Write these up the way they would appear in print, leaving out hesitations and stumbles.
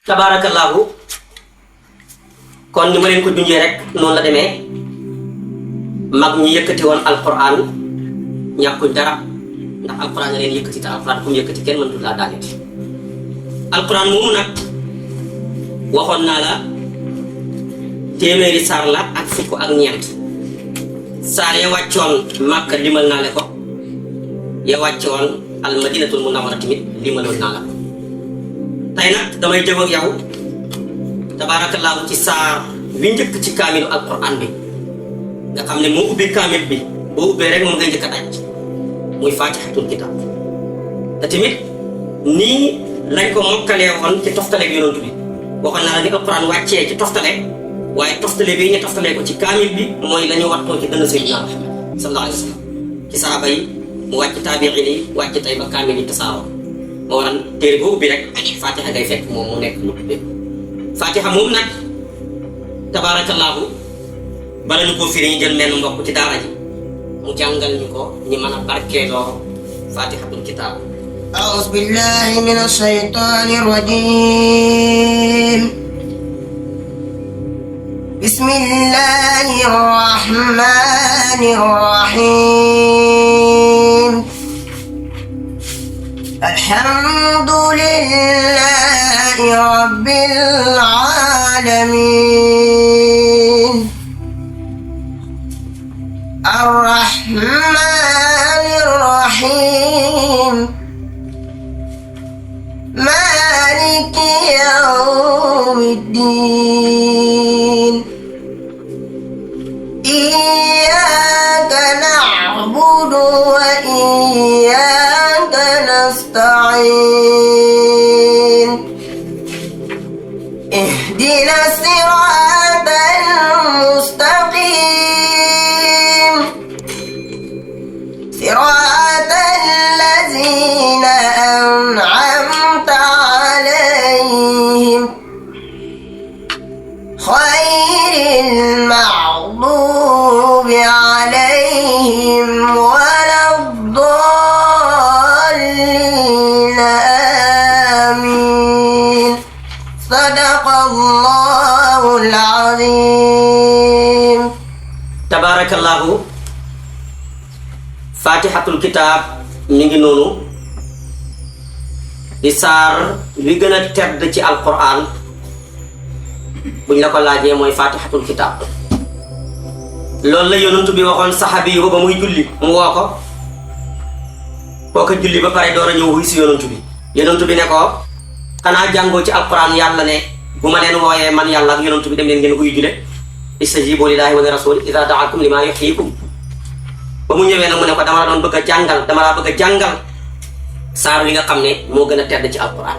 tabarakallahu kon ni ma leen ko junjee rek noonu la demee mag ñi yëkkati woon alquran ñàkkuñ dara ndax alquran nga leen yëkkati te alquran ku mu yëkkati kenn mënut laa daaniti alquran moomu nag waxoon naa la téeméeri saar la ak fukk ak ñeent saar ya wàccoon Màkka limal naa le ko ya wàccoon al madinatul munawwara tamit limaloon naa la ko tey nag damay jëm ak yow tabaarakallaahu ci saar wi njëkk ci kaamilu alquran bi nga xam ne moo ubbi kaamil bi boo ubbee rek moom ngay njëkk a daj muy faatixatul kitaab te tamit nii lañ ko mokkalee woon ci toftaleeg yonent bi waxoon naa la ni alquran wàccee ci toftale waaye toftale bi ñu toftalee ko ci kaamil bi mooy la ñu wattoo ci dënn Seydina Muhammad sallallahu alayhi wa sallam ci saaba yi mu wàcc taabiin yi wàcc tey ba kaamil yi tasaaroo moo waral téere boo ubbi rek fatiha ngay fekk moom mu nekk lu tuddee fatiha moom nag tabaarakallaahu bala ñu koo firi ñu jël menn mbokk ci daara ji mu jàngal ñu ko ñi mën a barkeeloo fatihatul kitaab. أعوذ بالله من الشيطان الرجيم بسم الله الرحمن الرحيم الحمد لله رب العالمين الرحمن الرحيم مالك يوم الدين إياك نعبد وإياك نستعين اهدنا الصراط المستقيم صراط الذين أنعمت عليهم غير المغضوب عليهم ولا الضالين آمين صدق الله العظيم tabarakallahu fatihatul kitaab mi ngi noonu di saar wi gën a tedd ci alquran buñ la ko laajee mooy fatihatul kitaab loolu la yonent bi waxoon saxaabi yi ba muy julli mu woo ko kooka julli ba pare door a ñëw wuy si yonent bi ne ko xanaa jàngoo ci alquran yàlla ne bu ma leen wooyee man yàlla ak yonent bi dem leen ngeen wuy jule istajibu lillahi wa li rasuli ida daakum lima yuhyikum ba mu ñëwee nag mu ne ko dama la doon bëgg a jàngal saar wi nga xam ne moo gën a tedd ci alquran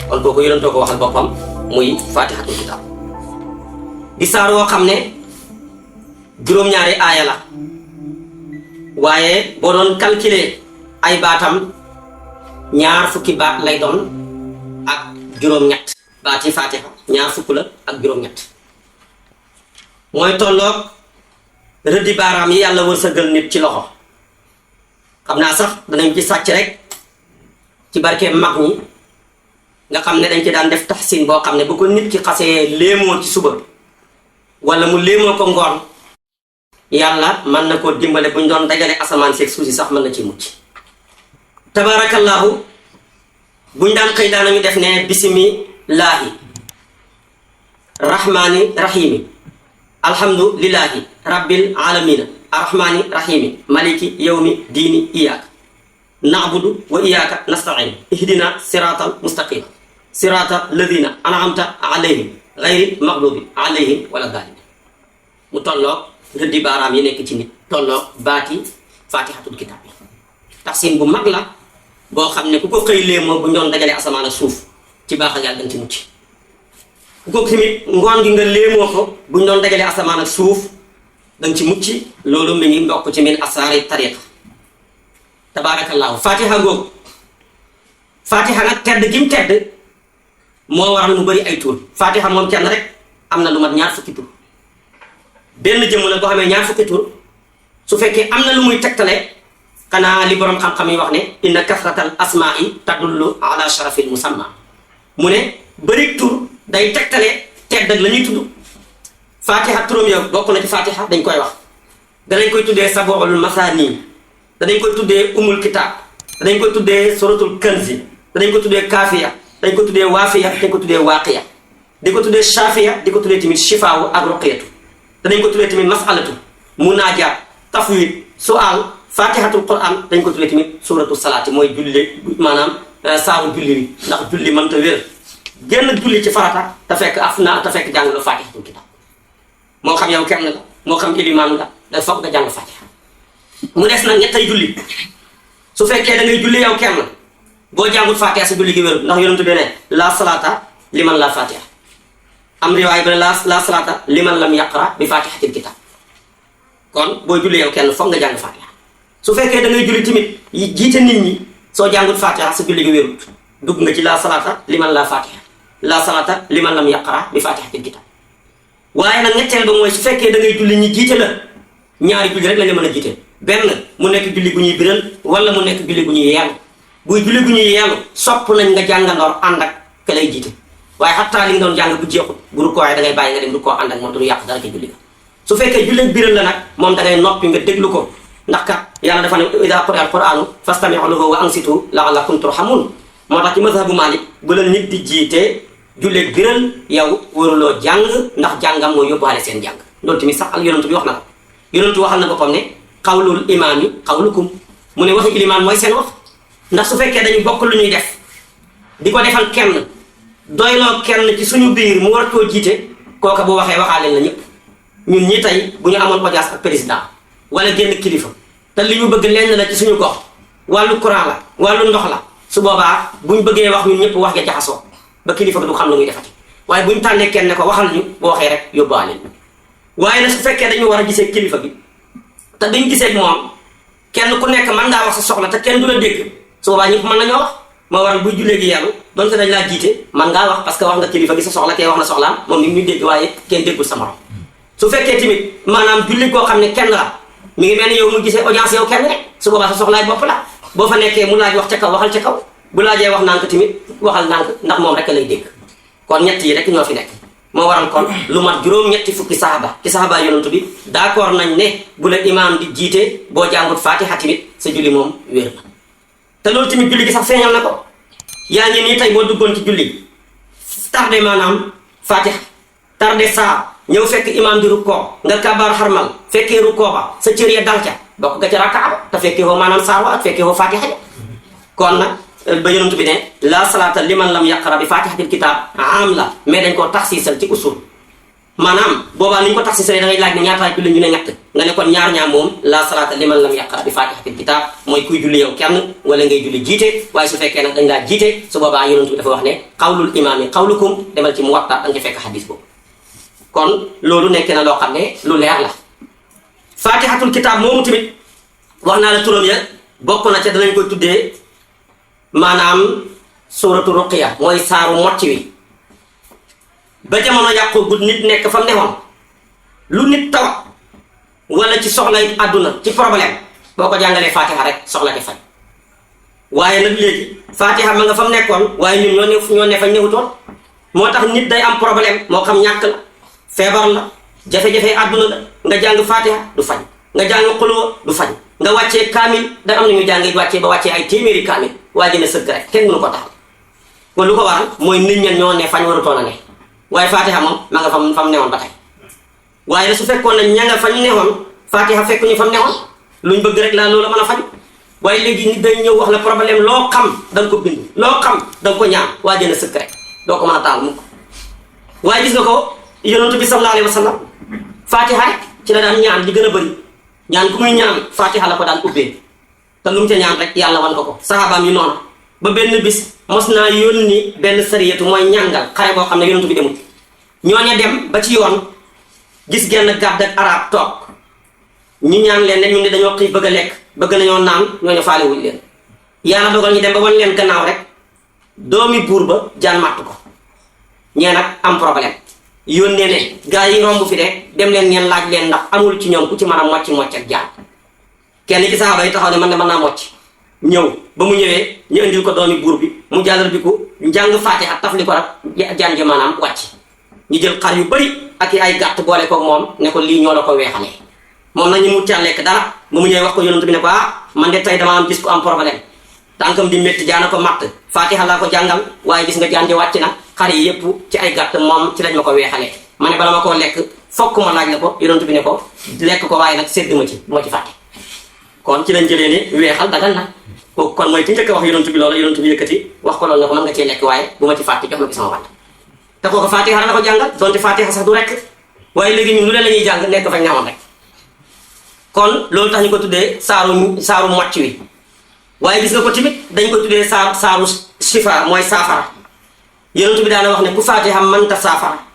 kon kooku yonentoo ko waxal boppam muy fatihatul kitab di saar woo xam ne juróom-ñaari aaya la waaye boo doon calculer ay baatam ñaar fukki baat lay doon ak juróom-ñett baati fatiha ñaar fukk la ak juróom-ñett mooy tolloog rëddi baaraam yi yàlla wërsëgal nit ci loxo xam naa sax danañ ci sàcc rek ci barke mag ñi nga xam ne dañ ci daan def taxsin boo xam ne bu ko nit ki xasee léemoo ci suba wala mu léemoo ko ngoon yàlla mën na koo dimbale bu ñu doon dajale asamaan seeg suuf si sax mën na ci mucc tabaarakallaahu buñ daan xëy daanañu def ne bismillaahi rahmaani rahiimi alhamdulillahi rabbil alamina arrahmani rahimi maliki yawmi diini iyaaka na'budu wa iyaaka nasta'in ihdina siratal mustaqim sirata ladina an'amta alayhim ghayril maghdubi alayhim wala daalin mu tolloog rëddi baaraam yi nekk ci nit tolloog baati fatihatul kitab bi taxsin bu mag la boo xam ne ku ko xëy léemoo bu ñu doon dajalee asamaan ak suuf ci baax ak yàlla dañ ci mucc ku ko tamit ngoon gi nga léemoo ko bu ñu doon dajalee asamaan ak suuf dañ ci mucc loolu mi ngi mbokk ci min asaari tariqa tabaarakallaahu fatiha googu fatiha nag tedd gi mu tedd moo waral mu bëri ay tur fatiha moom kenn rek am na lu mat ñaar fukki tur benn jëmm nag boo xamee ñaar fukki tur su fekkee am na lu muy tegtale xanaa li borom xam-xam yi wax ne inna kasratal asma'i tadullu ala sharafil musamma mu ne bëri tur day tegtale tedd ak la ñuy tudd fatiha turam yow bokk na ci fatiha dañ koy wax danañ koy tuddee saboul masani danañ koy tuddee umul kitab danañ koy tuddee suratul kanzi danañ ko tuddee kaafiya dañ ko tuddee waafiya dañ ko tuddee waaqiya di ko tuddee shafiya di ko tuddee tamit shifaawu ak ruqiyatu danañ ko tuddee tamit masalatu munaajaat tafwid su'al fatihatul quran dañ ko tuddee tamit suratu salaati mooy julli maanaam saaru julli wi ndax julli mënta wér génn julli ci farata te fekk jàng la fatihatul kitab moo xam yow kenn la moo xam ilimaan nga da foog nga jàng fatiha mu des nag ñettay julli su fekkee da ngay julli yow kenn boo jàngut fatiha sa julli gi wér ndax yonentu bi ne la salata liman la fatiha am riwaay bi ne la salata liman lam yaqra bi fatihatil kitab kon boo julli yow kenn foog nga jàng fatiha su fekkee da ngay julli tamit yi jiite nit ñi soo jàngut fatiha sa julli gi wérut dugg nga ci la salata liman la fatiha la salata liman lam yaqra bi fatihatil kitab waaye nag ñetteel ba mooy su fekkee da ngay julli ñi jiite la ñaari julli rek la mën a jiite benn mu nekk julli gu ñuy biral wala mu nekk julli gu ñuy yeelu buy julli gu ñuy yeelu sopp nañ nga jàngandoor ànd ak ka lay jiite waaye xattaa li nga doon jàng bu jeexut bu rukkoo waaye da ngay bàyyi nga dem rukkoo ànd ak moom du yàq dara ko julli ga su fekkee julli biral la nag moom da ngay noppi nga déglu ko ndax kat yàlla dafa ne ida quri'a al-qur'anu fastami'u lahu wa ansitu la'allakum turhamun moo tax ci mazhabu Malik bu la nit di jiite julleeg biral yow waruloo jàng ndax jàngam mooy yóbbaale seen jàng loolu tamit sax al yonentu bi wax na ko yonentu waxal na boppam ne xawlul imaam yi xawlukum mu ne waxu ilimaan mooy seen wax ndax su fekkee dañu bokk lu ñuy def di ko defal kenn doyloo kenn ci suñu biir mu war koo jiite kooka bu waxee waxaaleen la ñëpp ñun ñi tey bu ñu amoon audience ak président wala génn kilifa te li ñu bëgg lenn la ci suñu gox wàllu courant la wàllu ndox la su boobaa buñ bëggee wax ñun ñëpp wax nga jaxasoo ba kilifa du xam lu muy defati waaye buñ tànnee kenn ne ko waxal ñu bu waxee rek yóbbaale waaye nag su fekkee dañu war a gisee kilifa bi te duñ gisee ak moom kenn ku nekk mën ngaa wax sa soxla te kenn du la dégg su boobaa ñëpp mën nañoo wax moo waral buy jullee gi yàllu donte dañ laa jiite man ngaa wax parce que wax nga kilifa gi sa soxla kee wax na soxlaam moom ni ñu dégg waaye kenn déggul sa morom su fekkee tamit maanaam julli koo xam ne kenn la mi ngi mel ni yow mu gisee audience yow kenn rek su boobaa sa soxlaay bopp la boo fa nekkee mu laaj wax ca kaw waxal ca kaw bu laajee wax nànk tamit waxal nànk ndax moom rek lay dégg kon ñett yi rek ñoo fi nekk moo waral kon lu mat juróom-ñetti fukki saxaba ci saxaba yonantu bi d'accord nañ ne bu la imaam di jiite boo jàngut fatiha tamit sa julli moom wér na te loolu tamit julli gi sax feeñal na ko yaa ngi nii tey boo duggoon ci julli tardé maanaam fatiha tardé saa ñëw fekk imaam di rukkoo nga kabaar xarmal fekkee rukkoo ba sa cër ya dal ca bokk nga ca rakkaa ba te fekkee woo maanaam saawa ak fekkee woo fatiha kon nag ba yonent bi ne la salaata liman lam yaqra bi fatihatil kitab am la mais dañ koo taxsiisal ci usul maanaam boobaa ni ñu ko taxsiisal da ngay laaj ne ñaataay julli ñu ne ñett nga ne kon ñaar moom la salaata liman lam yaqra bi fatihatil kitab mooy kuy julli yow kenn wala ngay julli jiite waaye su fekkee nag dañ laa jiite su boobaa yonent bi dafa wax ne xawlul imaami xawlukum demal ci Muwatta da nga ci fekk xadis boobu kon loolu nekk na loo xam ne lu leer la fatihatul kitab moomu tamit wax naa la turam ya bokk na ca danañ koy tuddee maanaam suuratu ruqiya mooy saaru mocc wi ba jamono yàqu bu nit nekk fa mu newoon lu nit tawat wala ci soxla àdduna ci problème boo ko jàngalee fatiha rek soxla di faj waaye nag léegi fatiha ma nga fa mu nekkoon waaye ñun ñoo ne fa ñëwutoon moo tax nit day am problème moo xam ñàkk la feebar la jafe-jafe àdduna la nga jàng fatiha du faj nga jàng xuloo du faj nga wàccee kaamil da am nañu jàng wàccee ba wàccee ay téeméeri kaamil waa ji ne sëgg rek kenn mënu ko taxal kon lu ko waral mooy nit ñen ñoo ne fañ warutoon a ne waaye fatiha moom ma nga fa mu newoon ba tey waaye su fekkoon ne ña nga fañ newoon fatiha fekk ñu fa mu newoon luñ bëgg rek laa loola mën a faj waaye léegi nit day ñëw wax la problème loo xam da nga ko bind loo xam da nga ko ñaan waa ji ne sëgg rek doo ko mën a taal mukk waaye gis nga ko yonent bi sallallahu alayhi wa sallam fatiha rek ci la daan ñaan li gën a bëri ñaan ku muy ñaan fatiha la ko daan ubbee te lu mu ca ñaan rek yàlla wan ko sahabaam yi noonu ba benn bis mos naa yónni benn sariyatu mooy ñàngal xare boo xam ne yonent bi demul ñooña dem ba ci yoon gis genn gàdd ak arab toog ñu ñaan leen ne ñu ne dañoo xiif bëgg a lekk bëgg nañoo naan ñooñu faale wuñ leen yàlla dogal ñu dem ba wan leen gannaaw rek doomi buur ba jaan màtt ko ñee nag am problème yónnee ne gaa yi romb fi de dem leen ngeen laaj leen ndax amul ci ñoom ku ci mën a mocc ak jaan kenn ci saaba yi taxaw ne man de mën naa mocc ñëw ba mu ñëwee ñu indil ko doomi buur bi mu jàllar bi ko njàng Faatiha taf li ko rek jaan ji maanaam wàcc ñu jël xar yu bëri ak ay gàtt boole ko moom ne ko lii ñoo la ko weexalee moom nag ñu mu caa lekk dara ba mu ñëwee wax ko yonent bi ne ko man de tey dama am gis ko am problème tànkam di métti jaana ko matt Faatiha laa ko jàngal waaye gis nga jaan ji wàcc na xar yi yëpp ci ay gàtt moom ci lañ ma ko weexalee ma ne bala ma koo lekk fokk ma laaj la ko yonent bi ne ko lekk ko waaye nag sédd ma ci bu ma ci fàtte kon ci lañ jëlee ne weexal dagal na kooku kon mooy ki njëkk a wax yonent bi loolu yonent bi yëkkati wax ko loolu ne ko mën nga cee lekk waaye bu ma ci fàtte jox ma ci sama wàll te kooku Faatiha la ko jàngal donte Faatiha sax du rek waaye léegi ñun lu ne la ñuy jàng nekk fa ñaamoon rek kon loolu tax ñu ko tuddee saaru mocc wi waaye gis nga ko tamit dañ ko tuddee saaru shifa mooy saafara yonent bi daana wax ne ku Faatiha mënta saafara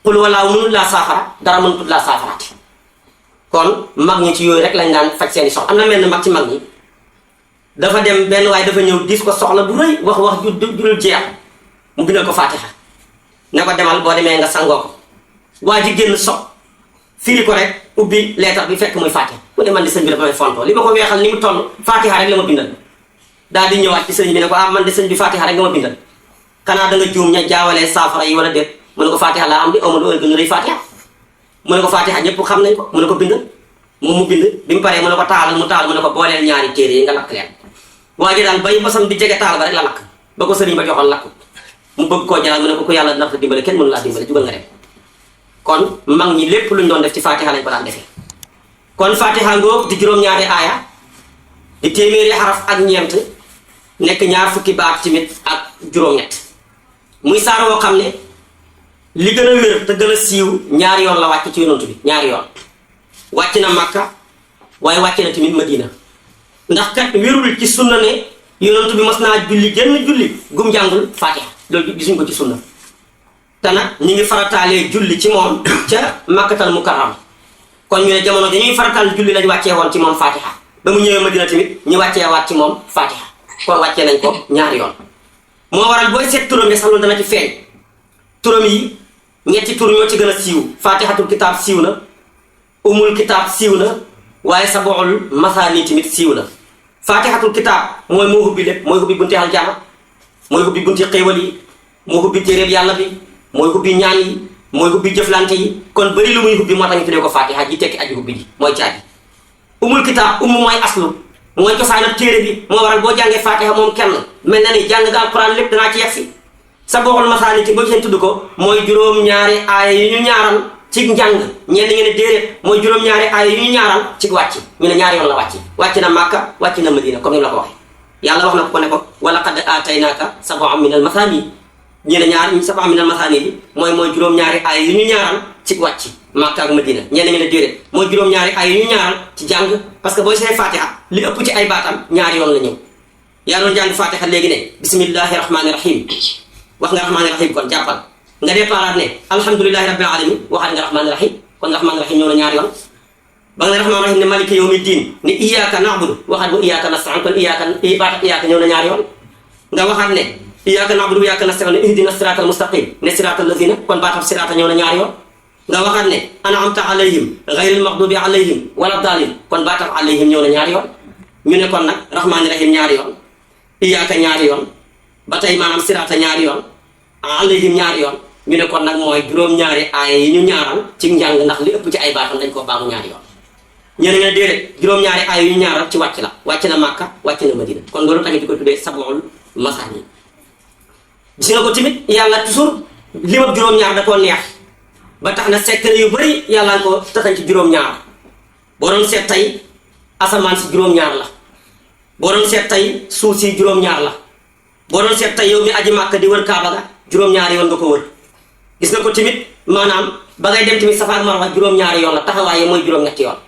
xul walaaw mënul laa saafara dara mënutut laa saafaraati kon mag ñi ci yooyu rek lañ daan faj seeni soxla am na mel ne mag ci mag ñi dafa dem benn waaye dafa ñëw diis ko soxla bu rëy wax ju dul jeex mu bindal ko Faatiha ne ko demal boo demee nga sangoo ko waa ji génn sox firi ko rek ubbi leetar bi fekk muy Faatiha mu ne man di sëñ bi dafa may fontoo li ma ko weexal ni mu toll Faatiha rek la ma bindal daal di ñëwaat ci sëñ bi ne ko man de sëñ bi Faatiha rek nga ma bindal xanaa da nga juum ña jaawalee saafara yi wala déet mu ne ko Faatiha laa am di awma lu gën a rëy Faatiha mu ne ko Faatiha ñëpp xam nañ ko mu ne ko bindal moom mu bind bi mu paree mu ne ko taalal mu taal mu ne ko booleel ñaari téere yi nga lakk leen waa ji daal bay basam di jege taal ba rek la lakk ba ko sëriñ ba joxoon lakk mu bëgg koo jaral mu ne ko ku yàlla dina la dimbale kenn mënu laa dimbale jugal nga dem kon mag ñi lépp luñ doon def ci Faatiha lañ ko daan defee kon Faatiha ngóob di juróom-ñaari aaya di téeméeri xaraf ak ñeent nekk ñaar fukki baat tamit ak juróom-ñett muy saar woo xam ne li gën a wér te gën a siiw ñaari yoon la wàcc ci yonent bi ñaari yoon wàcc na Makka waaye wàcc na tamit Madina ndax kat wérul ci sunna ne yonent bi mas naa julli genn julli gum jàngul Faatiha loolu gisuñ ko ci sunna te nag ñu ngi farataalee julli ci moom ca Makkatal Mukarram kon ñu ne jamono dañuy farataal julli lañ wàccee woon ci moom Faatiha ba mu ñëwee Madina tamit ñu wàccee waat ci moom Faatiha kon wàccee nañ ko ñaari yoon moo waral booy seet turam yi sax loolu dana ci feeñ turam yi ñetti tur ñoo ci gën a siiw Faatihatul kitaab siiw na umul kitaab siiw na waaye sabool masaani tamit siiw na Faatihatul kitaab mooy moo hubbi lépp mooy hubbi bunti aljanna mooy hubbi bunti xéewal yi moo hubbi téeréeb yàlla bi mooy hubbi ñaan yi mooy hubbi jëflante yi kon bëri lu muy hubbi moo tax ñu tuddee ko Faatiha ji tekki aji hubbi ji mooy caabi umul kitaab mooy aslu mooy cosaanab téere bi moo waral boo jàngee Faatiha moom kenn mel na ni jàng nga alquran lépp danaa ci yegsi sabool masaani ci boo seen tudd ko mooy juróom-ñaari aaya yi ñu ñaaral ci njàng ñenn ngeen ne déedéet mooy juróom-ñaari aaya yu ñu ñaaral ci wàcc ñu ne ñaari yoon la wàcc na Makka wàcc na Madina comme ni la ko waxee yàlla wax na ko ne ko wala qad aataynaaka sab'an min al masaani ñu ne sab'an min al masaani bi mooy juróom-ñaari aaya yu ñu ñaaral ci wàcc Makka ak Madina ñenn ngeen ne déedéet mooy juróom-ñaari aaya yu ñu ñaaral ci jàng parce que booy see Faatiha li ëpp ci ay baatam ñaari yoon la ñëw yaa doon jàng Faatiha léegi ne bismillahi rahmaani rahim wax nga rahmaani rahim kon jàppal nga déparaat ne alhamdulilahi rabbil alamin waxaat nga rahmaani rahim kon rahmaani rahim ñëw na ñaari yoon ba nga ne rahmaani rahim ne maliki yawmi diin ne iyyaka na'budu waxaat ba iyyaka nasta'in kon iyyaka ñëw na ñaari yoon nga waxaat ne iyyaka na'budu wa iyyaka nasta'in ne ihdina siratal mustaqim ne siratal lazina kon baatam sirata ñëw na ñaari yoon nga waxaat ne an'amta alayhim ghayril maghdubi alayhim wala daalin kon baatam alayhim ñëw na ñaari yoon ñu ne kon nag rahmaani rahim ñaari yoon iyyaka ñaari yoon ba tey maanaam sirata ñaari yoon alayhim ñaari yoon ñu ne kon nag mooy juróom-ñaari aaya yi ñu ñaaral ci njàng ndax li ëpp ci ay baatam dañ koo baamu ñaari yoon ñeneen nga déedéet juróom-ñaari aaya yi ñu ñaaral ci wàcc la wàcc na Makka wàcc na Madina kon loolu tamit di ko tuddee sab'ul masaani gis nga ko tamit yàlla toujours limab juróom-ñaar da koo neex ba tax na secret yu bëri yàlla nga ko taxañ ci juróom-ñaar boo doon seet tey asamaan si juróom-ñaar la boo doon seet tey suuf si juróom-ñaar la boo doon seet tey yow mi aji Makka di wër Kaaba ga juróom-ñaari yoon nga ko wër gis nga ko tamit maanaam ba ngay dem tamit Safa ak Marwa juróom-ñaari yoon la taxawaaye mooy juróom-ñetti yoon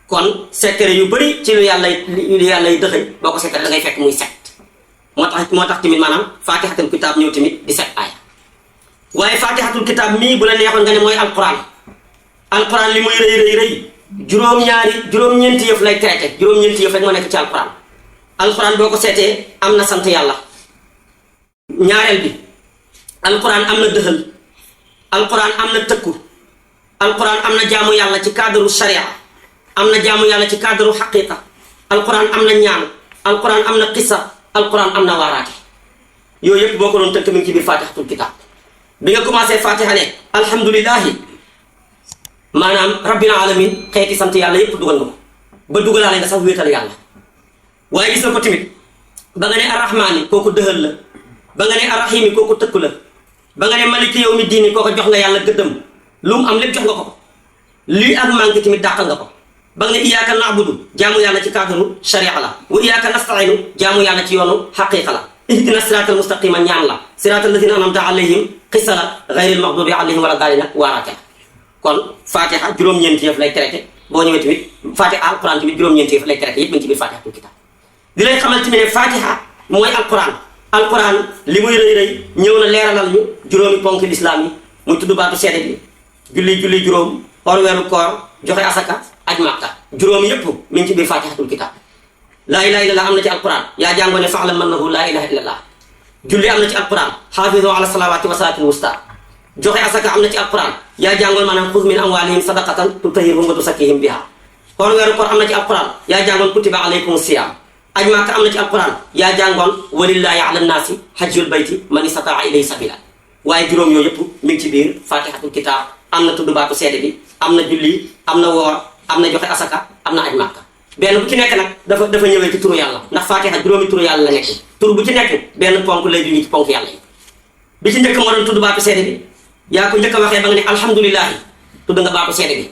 kon secret yu bëri ci lu yàlla yi dëxëñ boo ko secret da ngay fekk muy set moo tax tamit maanaam Faatihatul kitaab ñëw tamit di set aaya waaye Faatihatul kitaab mii bu la neexoon nga ne mooy alquran li muy rëy juróom-ñeenti yëf lay traité juróom-ñeenti yëf rek moo nekk ci alquran boo ko seetee am na sant yàlla ñaareel bi alquran am na dëxal alquran am na tëkku alquran am na jaamu yàlla ci cadre sharia am na jaamu yàlla ci cadre xaqiqa alquran am na ñaan alquran am na qissa alquran am na waaraate yooyu yëpp boo ko doon tënk mi ngi ci biir fatihatul kitab bi nga commencé fatiha ne alhamdulillahi maanaam rabbil alamin xeeti sant yàlla yëpp dugal nga ko ba dugalaale nga sax wéetal yàlla waaye gis na ko tamit ba nga ne arrahmaani kooku dëhël la ba nga ne arrahimi kooku tëkku la ba nga ne maliki yawmi diini kooku jox nga yàlla gëddëm lu mu am lépp jox nga ko lii ak manque tamit dàqal nga ko ba nga ne iyyaka na'budu jaamu yàlla ci cadre sharia la wa iyyaka nasta'inu jaamu yàlla ci yoonu xaqiqa la ihdina siratal mustaqima ñaan la siratal ladina an'amta alayhim xisa la ghayril maghdubi alayhim wala daalina waaraate la kon fatiha juróom-ñeenti yëf lay traité boo ñëwee tamit fatiha alquran tamit juróom-ñeenti yëf lay traité yëpp mi ngi ci biir fatihatul kitab di lay xamal tamit ne fatiha mooy alquran li muy rëy rëy ñëw na leeralal ñu juróomi ponk lislaam yi muy tudd baatu seede bi julli juróom or weeru koor joxe asaka aj màkka juróomi yëpp mi ngi ci biir fatihatul kitab laa ilaha illallah am na ci alquran yaa jàngoo ne fa'lam annahu laa ilaha illallah julli am na ci alquran xaafizu ala salawaati wa salaatil wusta joxe asaka am na ci alquran yaa jàngoon maanaam xuz min amwalihim sadaqatan tutahhiruhum wa tusakkihim biha or weeru koor am na ci alquran yaa jàngoon kutiba alaykum siyam aj màkka am na ci alquran yaa jàngoon walillahi ala nnaasi hajjul bayti man istataa ilayhi sabila waaye juróom yooyu yëpp mi ngi ci biir fatihatul kitab am na tudd baatu seede bi am na julli am na woor am na joxe asaka am na aj màkka benn bu ci nekk nag dafa ñëwee ci turu yàlla ndax fatiha juróomi turu yàlla la nekk tur bu ci nekk benn ponk lay jungi ci ponk yàlla yi bi ci njëkk moo doon tudd baatu seede bi yaa ko njëkk a waxee ba nga ne alhamdulilahi tudd nga baatu seede bi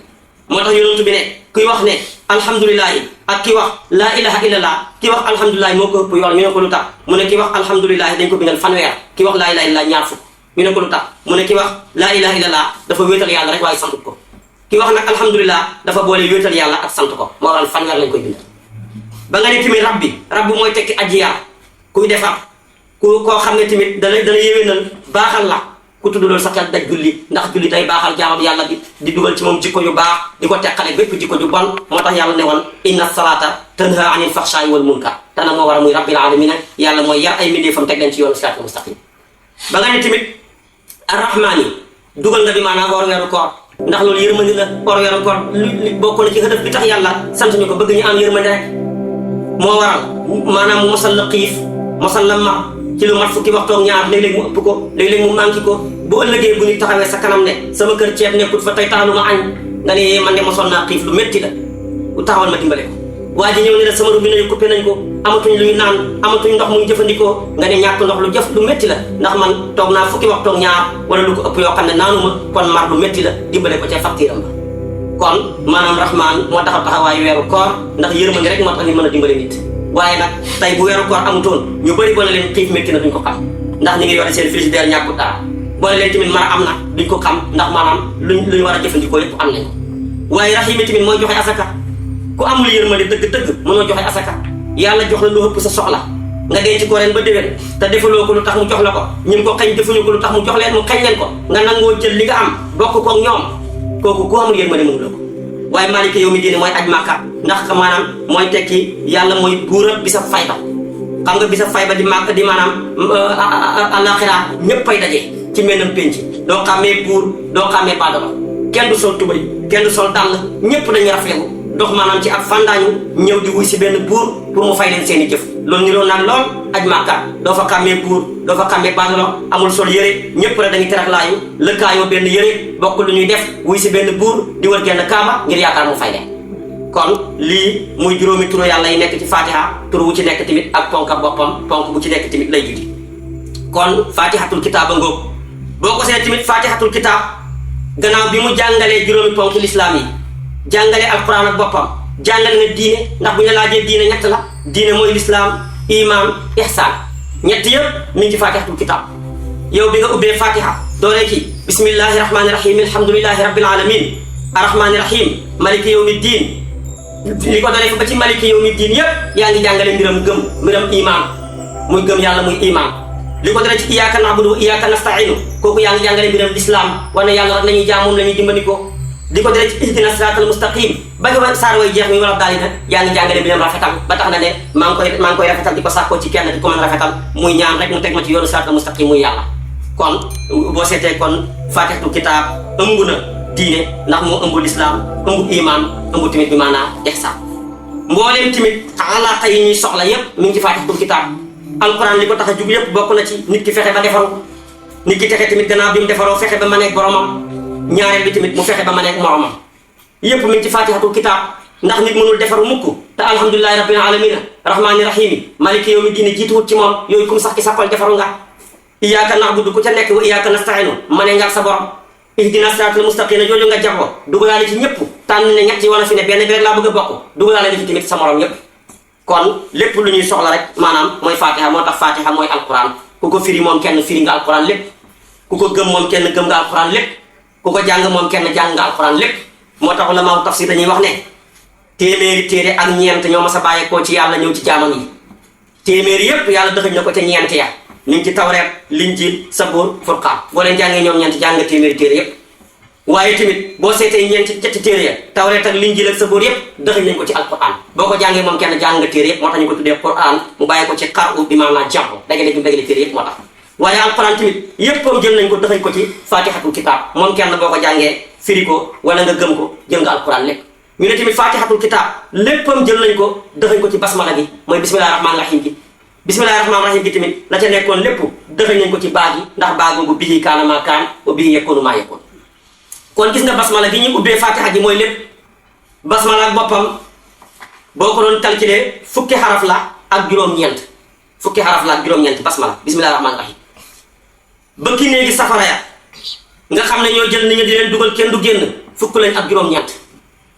moo tax yonent bi ne kuy wax ne alhamdulilahi ak ki wax laa ilaha illallah ki wax alhamdulilahi moo ko ëpp yoon ñu ne ko lu tax mu ne ki wax alhamdulilahi dañ ko bindal fanweer ki wax laa ilaha illallah ñaar fukk ñu ne ko lu tax mu ne ki wax laa ilaha illallah dafa wéetal yàlla rek waaye santut ko ki wax nag alhamdulilah dafa boole wéetal yàlla ak sant ko moo waral fanweer lañ koy bindal ba nga ne tamit rabbi mooy tekki ajiyaar kuy defar koo xam ne tamit dana yéwénal baaxal la ku tudd loolu sa xel daj julli ndax julli day baaxal jaamam yàlla bi di dugal ci moom jikko yu baax di ko teqale bépp jikko ju bon moo tax yàlla ne woon inna salata tanha anil faxshaa'i wal munkar te nag moo war a muy rabbil alamin yàlla mooy yar ay mbindeefam teg leen ci yoonu siraatal mustaqim ba nga ne tamit arrahmaani dugal nga bi maanaam woor weeru koor ndax loolu yërmandi la woor weeru koor bokk na ci xëdëf bi tax yàlla sant ñu ko bëgg ñu am yërmandi rek moo waral maanaam mu mosal la xiif mosal la mar ci lu mat fukki waxtoog ñaar léeg-léeg mu ëpp ko léeg-léeg mu manqué ko bu ëllëgee bu ñu taxawee sa kanam ne sama kër ceeb nekkul fa tey taxalu ma añ nga ne man de mosoon naa xiif lu métti la bu taxawal ma dimbale ko waa ji ñëw ne la sama robinet yi coupé nañ ko amatuñ lu ñu naan amatuñ ndox muy jëfandikoo nga ne ñàkk ndox lu jëf lu métti la ndax man toog naa fukki waxtoog ñaar wala lu ko ëpp yoo xam ne naanuma kon mar lu métti la dimbale ko ca facture am ba kon maanaam rahmaan moo taxawaayu weeru koor ndax yërmande rek moo tax ñu mën a dimbale nit waaye nag tey bu weeru koor amutoon ñu bëri boo leen xiif métti na duñ ko xam ndax ñi ngi yore seen frigidaire ñàkkut dara boo leen tamit mar am na duñ ko xam ndax maanaam luñ war a jëfandikoo yëpp am nañ waaye rahimi tamit mooy joxe asaka ku amul yërmande dëgg-dëgg mënoo joxe asaka yàlla jox la lu ëpp sa soxla nga denc ko ren ba déwén te defaloo ko lu tax mu jox la ko ñi ko xañ defuñu ko lu tax mu jox leen mu xañ leen ko nga nangoo jël li nga am bokk ko ñoom kooku ku amul yërmande mënu la ko waaye maaliki yow mi diine mooy aj màkka ndax maanaam mooy tekki yàlla mooy buurab bi sa fayda xam nga bi sa fayda di màkk di maanaam alaxira ñëpp ay daje ci mennam penc doo xàmmee buur doo xàmmee baadolo kenn du sol tubay kenn du sol dàll ñëpp dañuy raflewu dox maanaam ci ak fandaañu ñëw di wuy si benn buur pour mu fay leen seen i jëf loolu ñu doon naan lool aj màkka doo fa xàmmee buur doo fa xàmmee baadolo amul sol yëre ñëpp rek dañuy teraxlaayu lëkkaayoo benn yëre bokk lu ñuy def wuy si benn buur di wër genn kaaba ngir yaakaar mu fay leen kon lii muy juróomi turu yàlla yi nekk ci fatiha turu wu ci nekk tamit ak ponk ak boppam ponk bu ci nekk tamit lay judi kon fatihatul kitaab a ngóob boo ko see tamit fatihatul kitaab gannaaw bi mu jàngalee juróomi ponk lislaam yi jàngale alquran ak boppam jàngale na diine ndax bu ñu laajee diine ñett la diine mooy lislaam iman ihsaan ñett yëpp mi ngi ci fatihatul kitab yow bi nga ubbee fatiha dooree ci bismillahi rahmani rahim alhamdulillahi rabbil alamin arrahmani rahim maliki yawmi diin li ko dooree fa ba ci maliki yawmi diin yëpp yaa ngi jàngale mbiram iman muy gëm yàlla muy iman li ko dooree ci iyyaka na'budu wa iyyaka nasta'inu kooku yaa ngi jàngale mbiram lislaam wane yàlla rek lañuy jaamoom la ñuy dimbandikoo di ko dere ci ihdina siratal mustaqim ba nga saar way jeex mi wala daal yi nag yaa ngi jàngale bi leen rafetal ba tax na ne maa ngi koy rafetal di ko sàkkoo ci kenn di ko mën rafetal muy ñaan rek mu teg ma ci yoonu siratal mustaqim muy yàlla kon boo seetee kon fatihatul kitab ëmb na diine ndax moo ëmb lislaam ëmb iman ëmb tamit bi maanaa ihsan mbooleem tamit alaaka yi ñuy soxla yépp mi ngi ci faatixatul kitaab. alquran li ko tax a jug yépp bokk na ci nit ki fexe ba defaru nit ki texe tamit gannaaw bi mu defaroo fexe ba maneeg boromam ñaareel bi tamit mu fexe ba maneeg moromam yépp mi ngi ci faatixatul kitaab ndax nit mënul defaru mukk te alhamdulilahi rabbil alamina rahmaani rahimi maliki yawmi diine jiituwut ci moom yooyu kum sax ki sappal defaru nga iyyaka na'budu ku ca nekk wa iyyaka nasta'inu mane nga ak sa borom ihdina siratal mustaqima jooju nga jàppoo dugalaale ci ñëpp tànn ne ñett yi wala fi ne benn bi rek laa bëgg a bokk dugalaale ci tamit sa morom yépp kon lépp lu ñuy soxla rek maanaam mooy fatiha moo tax fatiha mooy alquran ku ko firi moom kenn firi nga alquran lépp ku ko gëm moom kenn gëm nga alquran lépp ku ko jàng moom kenn jàng nga alquran lépp moo tax ulamaaw tafsir dañuy wax ne téeméeri téere ak ñeent ñoo ma sa bàyyeekoo ci yàlla ñëw ci jaamam yi téeméeri yépp yàlla dëxëñ na ko ca ñeent ya ñu ngi ci tawreet linjiil sabuur furqaan boo leen jàngee ñoom ñeent jàng nga téeméeri téere yépp waaye tamit boo seetee ñetti téere ya tawreet ak linjiil ak sabuur yépp dëxëñ nañ ko ci alquran boo ko jàngee moom kenn jàng nga téere yépp moo tax ñu ko tuddee quran mu bàyyi ko ci xaru bi maanaam jàmm dagale bi dagale téere yépp moo tax waaye alquran tamit yéppam jël nañ ko dëxëñ ko ci fatihatul kitaab moom kenn boo ko jàngee firi ko wala nga gëm ko jël nga alquran lépp ñu ne tamit fatihatul kitaab léppam jël nañ ko dëxëñ ko ci basmala gi mooy bismillahi rahmaani rahim gi bismillahi rahmaani rahim gi tamit la ca nekkoon lépp dëxëñ nañ ko ci baag yi ndax baag boobu bihi kaana maa kaan wa bihi yakunu maa yakun kon gis nga basmala gi ñu ubbee fatiha gi mooy lépp basmala ak boppam boo ko doon calculer fukki xaraf la ak juróom-ñeent fukki xaraf la ak juróom-ñeent basmala bismillahi rahmaani rahim bëkki néegi safara ya nga xam ne ñoo jël nit ñi di leen dugal kenn du génn fukk lañ ak juróom-ñeent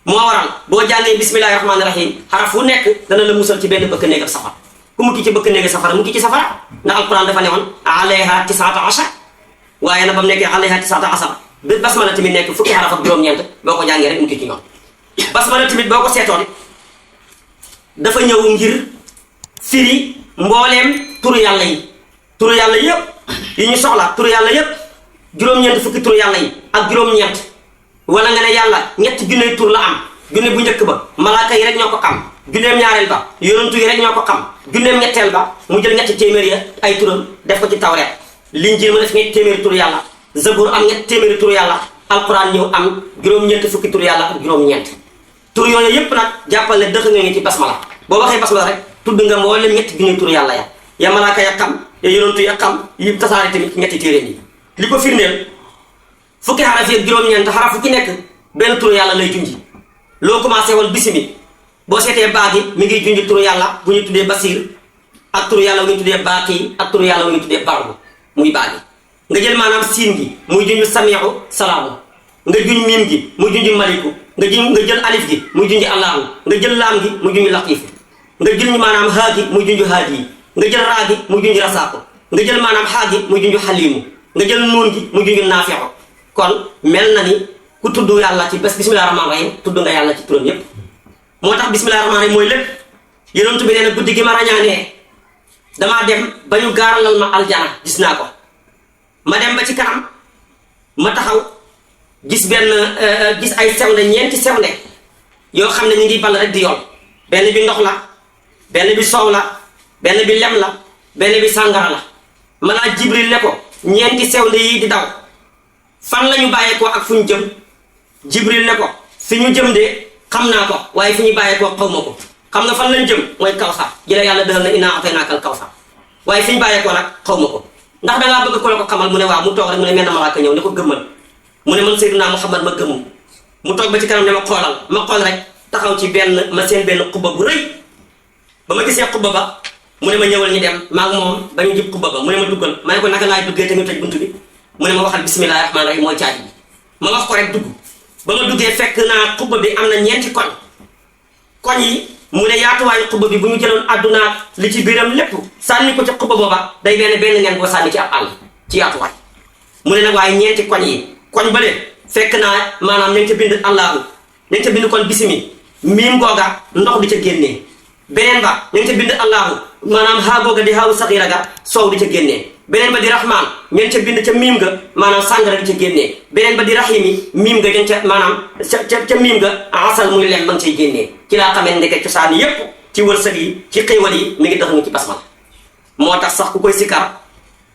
moo waral boo jàngee bismillahi rahmaani rahim xaraf wu nekk dana la musal ci benn bëkk néeg ak safara ku mukki ci bëkk néegi safara mukki ci safara ndax alquran dafa ne woon alayha tisaata ashar waaye nag ba mu nekkee alayha tisaata ashar bi basmala tamit nekk fukki xaraf ak juróom-ñeent boo ko jàngee rek mukki ci ñoom basmala tamit boo ko seetoon dafa ñëw ngir firi mbooleem turu yàlla yi turu yàlla yépp yi ñu soxla turu yàlla yépp juróom-ñeent fukki turu yàlla yi ak juróom-ñeent wala nga ne yàlla ñetti junne tur la am junne bu njëkk ba malaaka yi rek ñoo ko xam junneem ñaareel ba yonantu yi rek ñoo ko xam junneem ñetteel ba mu jël ñetti téeméer ya ay turam def ko ci tawreet linjiil ma def ñetti téeméeri turu yàlla zabur am ñetti téeméeri turu yàlla alquran ñëw am juróom-ñeent fukki turu yàlla ak juróom-ñeent tur yooyu yépp nag jàppal ne dëkk nga ngi ci basmala boo waxee basmala rek tudd nga mboolem ñetti junne turu yàlla ya malaaka ya xam ya yonantu ya xam yi tasaare tamit ñetti téere yi li ko firndeel fukki xaraf yi ak juróom-ñeent xaraf fu ci nekk benn turu yàlla lay junji loo commencé woon bisimi boo seetee baagi mi ngi junji turu yàlla bu ñu tuddee Basiir ak turu yàlla bu ñu tuddee Baaqi ak turu yàlla bu ñu tuddee Barbu muy baagi nga jël maanaam siin gi muy junju Samiixu Salaamu nga juñ miim gi muy junju Maliku nga jël alif gi muy junju Allaahu nga jël laam gi muy junju Latiifu nga jël maanaam haa gi muy junju Haadi nga jël raa gi muy junju Rasaaqu nga jël maanaam xaa gi muy junju Xaliimu nga jël nuun gi muy junju Naafiu kon mel na ni ku tudd yàlla ci bés bismillahi rahmaani rahim tudd nga yàlla ci turam yépp moo tax bismillahi rahmaani rahim mooy lépp yonent bi nee na guddi gi ma rañaanee damaa dem ba ñu gaaralal ma aljana gis naa ko ma dem ba ci kanam ma taxaw gis gis ay sewnde ñeenti sewnde yoo xam ne ñu ngi ball rek di yoon benn bi ndox la benn bi soow la benn bi lem la benn bi sàngara la ma laa Jibril ne ko ñeenti sewnde yii di daw fan la ñu bàyyeekoo ak fu ñu jëm Jibril ne ko fi ñu jëm de xam naa ko waaye fi ñu bàyyeekoo xaw ma ko xam nga fan lañ jëm mooy kawsar jële yàlla dëxal na innaa ataynaakal kawsar waaye fi ñu bàyyeekoo nag xaw ma ko ndax dangaa bëgg ko la ko xamal mu ne waaw mu toog rek mu ne mel na malaaka ñëw ne ko gëmmal mu ne man Seydina Muhammad ma gëmum mu toog ba ci kanam ne ma xoolal ma xool rek taxaw ci ma seen benn xubba bu rëy ba ma gisee xubba ba mu ne ma ñëwal ñu dem maag moom ba ñu jub xubba ba mu ne ma duggal ma ne ko naka laay duggee te ñu tëj buntu bi mu ne ma waxal bismillahi rahmaani rahim mooy caabi bi ma wax ko rek dugg ba ma duggee fekk naa xubba bi am na ñeenti koñ yi mu ne yaatuwaayu xubba bi bu ñu jëloon àdduna li ci biiram lépp sànni ko ci xubba booba day benn nen boo sànni ci ab àll ci yaatuwaay mu ne nag waaye ñeenti koñ yi koñ bële fekk naa maanaam nañ ca bind allahu nañ ca bind kon bisimi miim googa ndox di ca génnee beneen ba nañ ca bind allahu maanaam haa googa di haawu saxiira ga soow di ca génnee beneen ba di rahmaan ñeen ca bind ca miim ga maanaam sàngara di ca génnee beneen ba di rahimi miim ga dañ ca maanaam ca miim ga asal muy lem ba nga cay génnee ci laa xamee ndeke cosaan yépp ci wërsëg yi ci xéewal yi mi ngi tax ñu ci basmal moo tax sax ku koy sikkar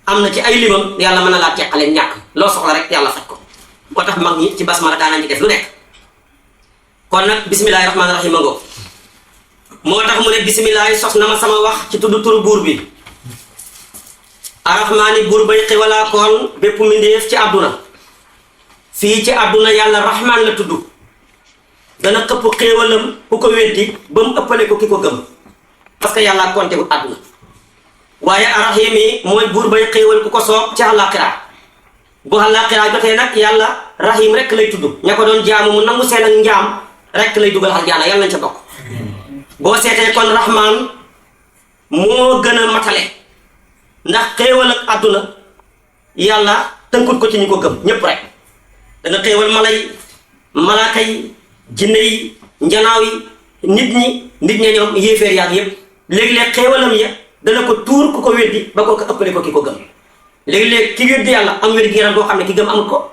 am na ci ay limam yàlla mën na laa teqale ñàkk loo soxla rek yàlla faj ko moo tax mag ñi ci basmala daanañ ci def lu nekk kon nag bismillahi rahmaani rahim ngoo moo tax mu ne bisimilahi sos na ma sama wax ci tudd turu buur bi arrahmaani buur bay xewalaa koon bépp mbindéef ci àdduna fii ci àdduna yàlla rahmaan la tudd dana xëpp xéewalam ku ko weddi ba mu ëppale ko ki ko gëm parce que yàlla konte wut àdduna waaye arrahim yi mooy buur bay xéewal ku ko soob ci àllaaxira bu àllaaxira jotee nag yàlla rahim rek lay tudd ña ko doon jaamu mu nangu seen ak njaam rek lay dugal aljaana yàlla nañ ca bokk boo seetee kon rahmaan moo gën a matale ndax xéewal ak àdduna yàlla tënkut ko ci ñu ko gëm ñépp rek dana xéewal mala yi malaaka yi jinne yi njanaaw yi nit ña ñoom yéeféer yaag yépp léegi-léeg xéewalam ya dana ko tuur ku ko weddi ba ko ëppale ko ki ko gëm léegi-léeg ki weddi yàlla am wér gi yaram boo xam ne ki gëm amul ko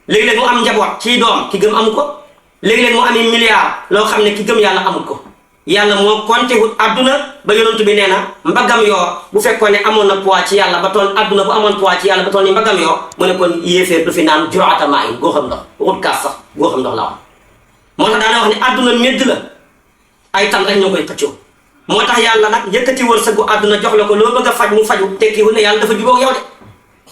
léegi-léeg mu am njaboot ci doom ki gëm amu ko léegi-léeg mu ami milliard loo xam ne ki gëm yàlla amul ko yàlla moo konte wut àdduna ba yonent bi nee na mbaggam yoo bu fekkoon ne amoon na poids ci yàlla ba toon àdduna bu amoon poids ci yàlla ba toon ni mbaggam yoo mu ne kon yéeféer du fi naan juraata maa in goo xam ndox waxut kaas sax goo xam ndox la wax moo tax daana wax ne àdduna médd la ay tan rek ñoo koy xëccoo moo tax yàlla nag yëkkati wërsëgu àdduna jox la ko loo bëgg a faj mu faju tekkiwu ne yàlla dafa jubóog yow de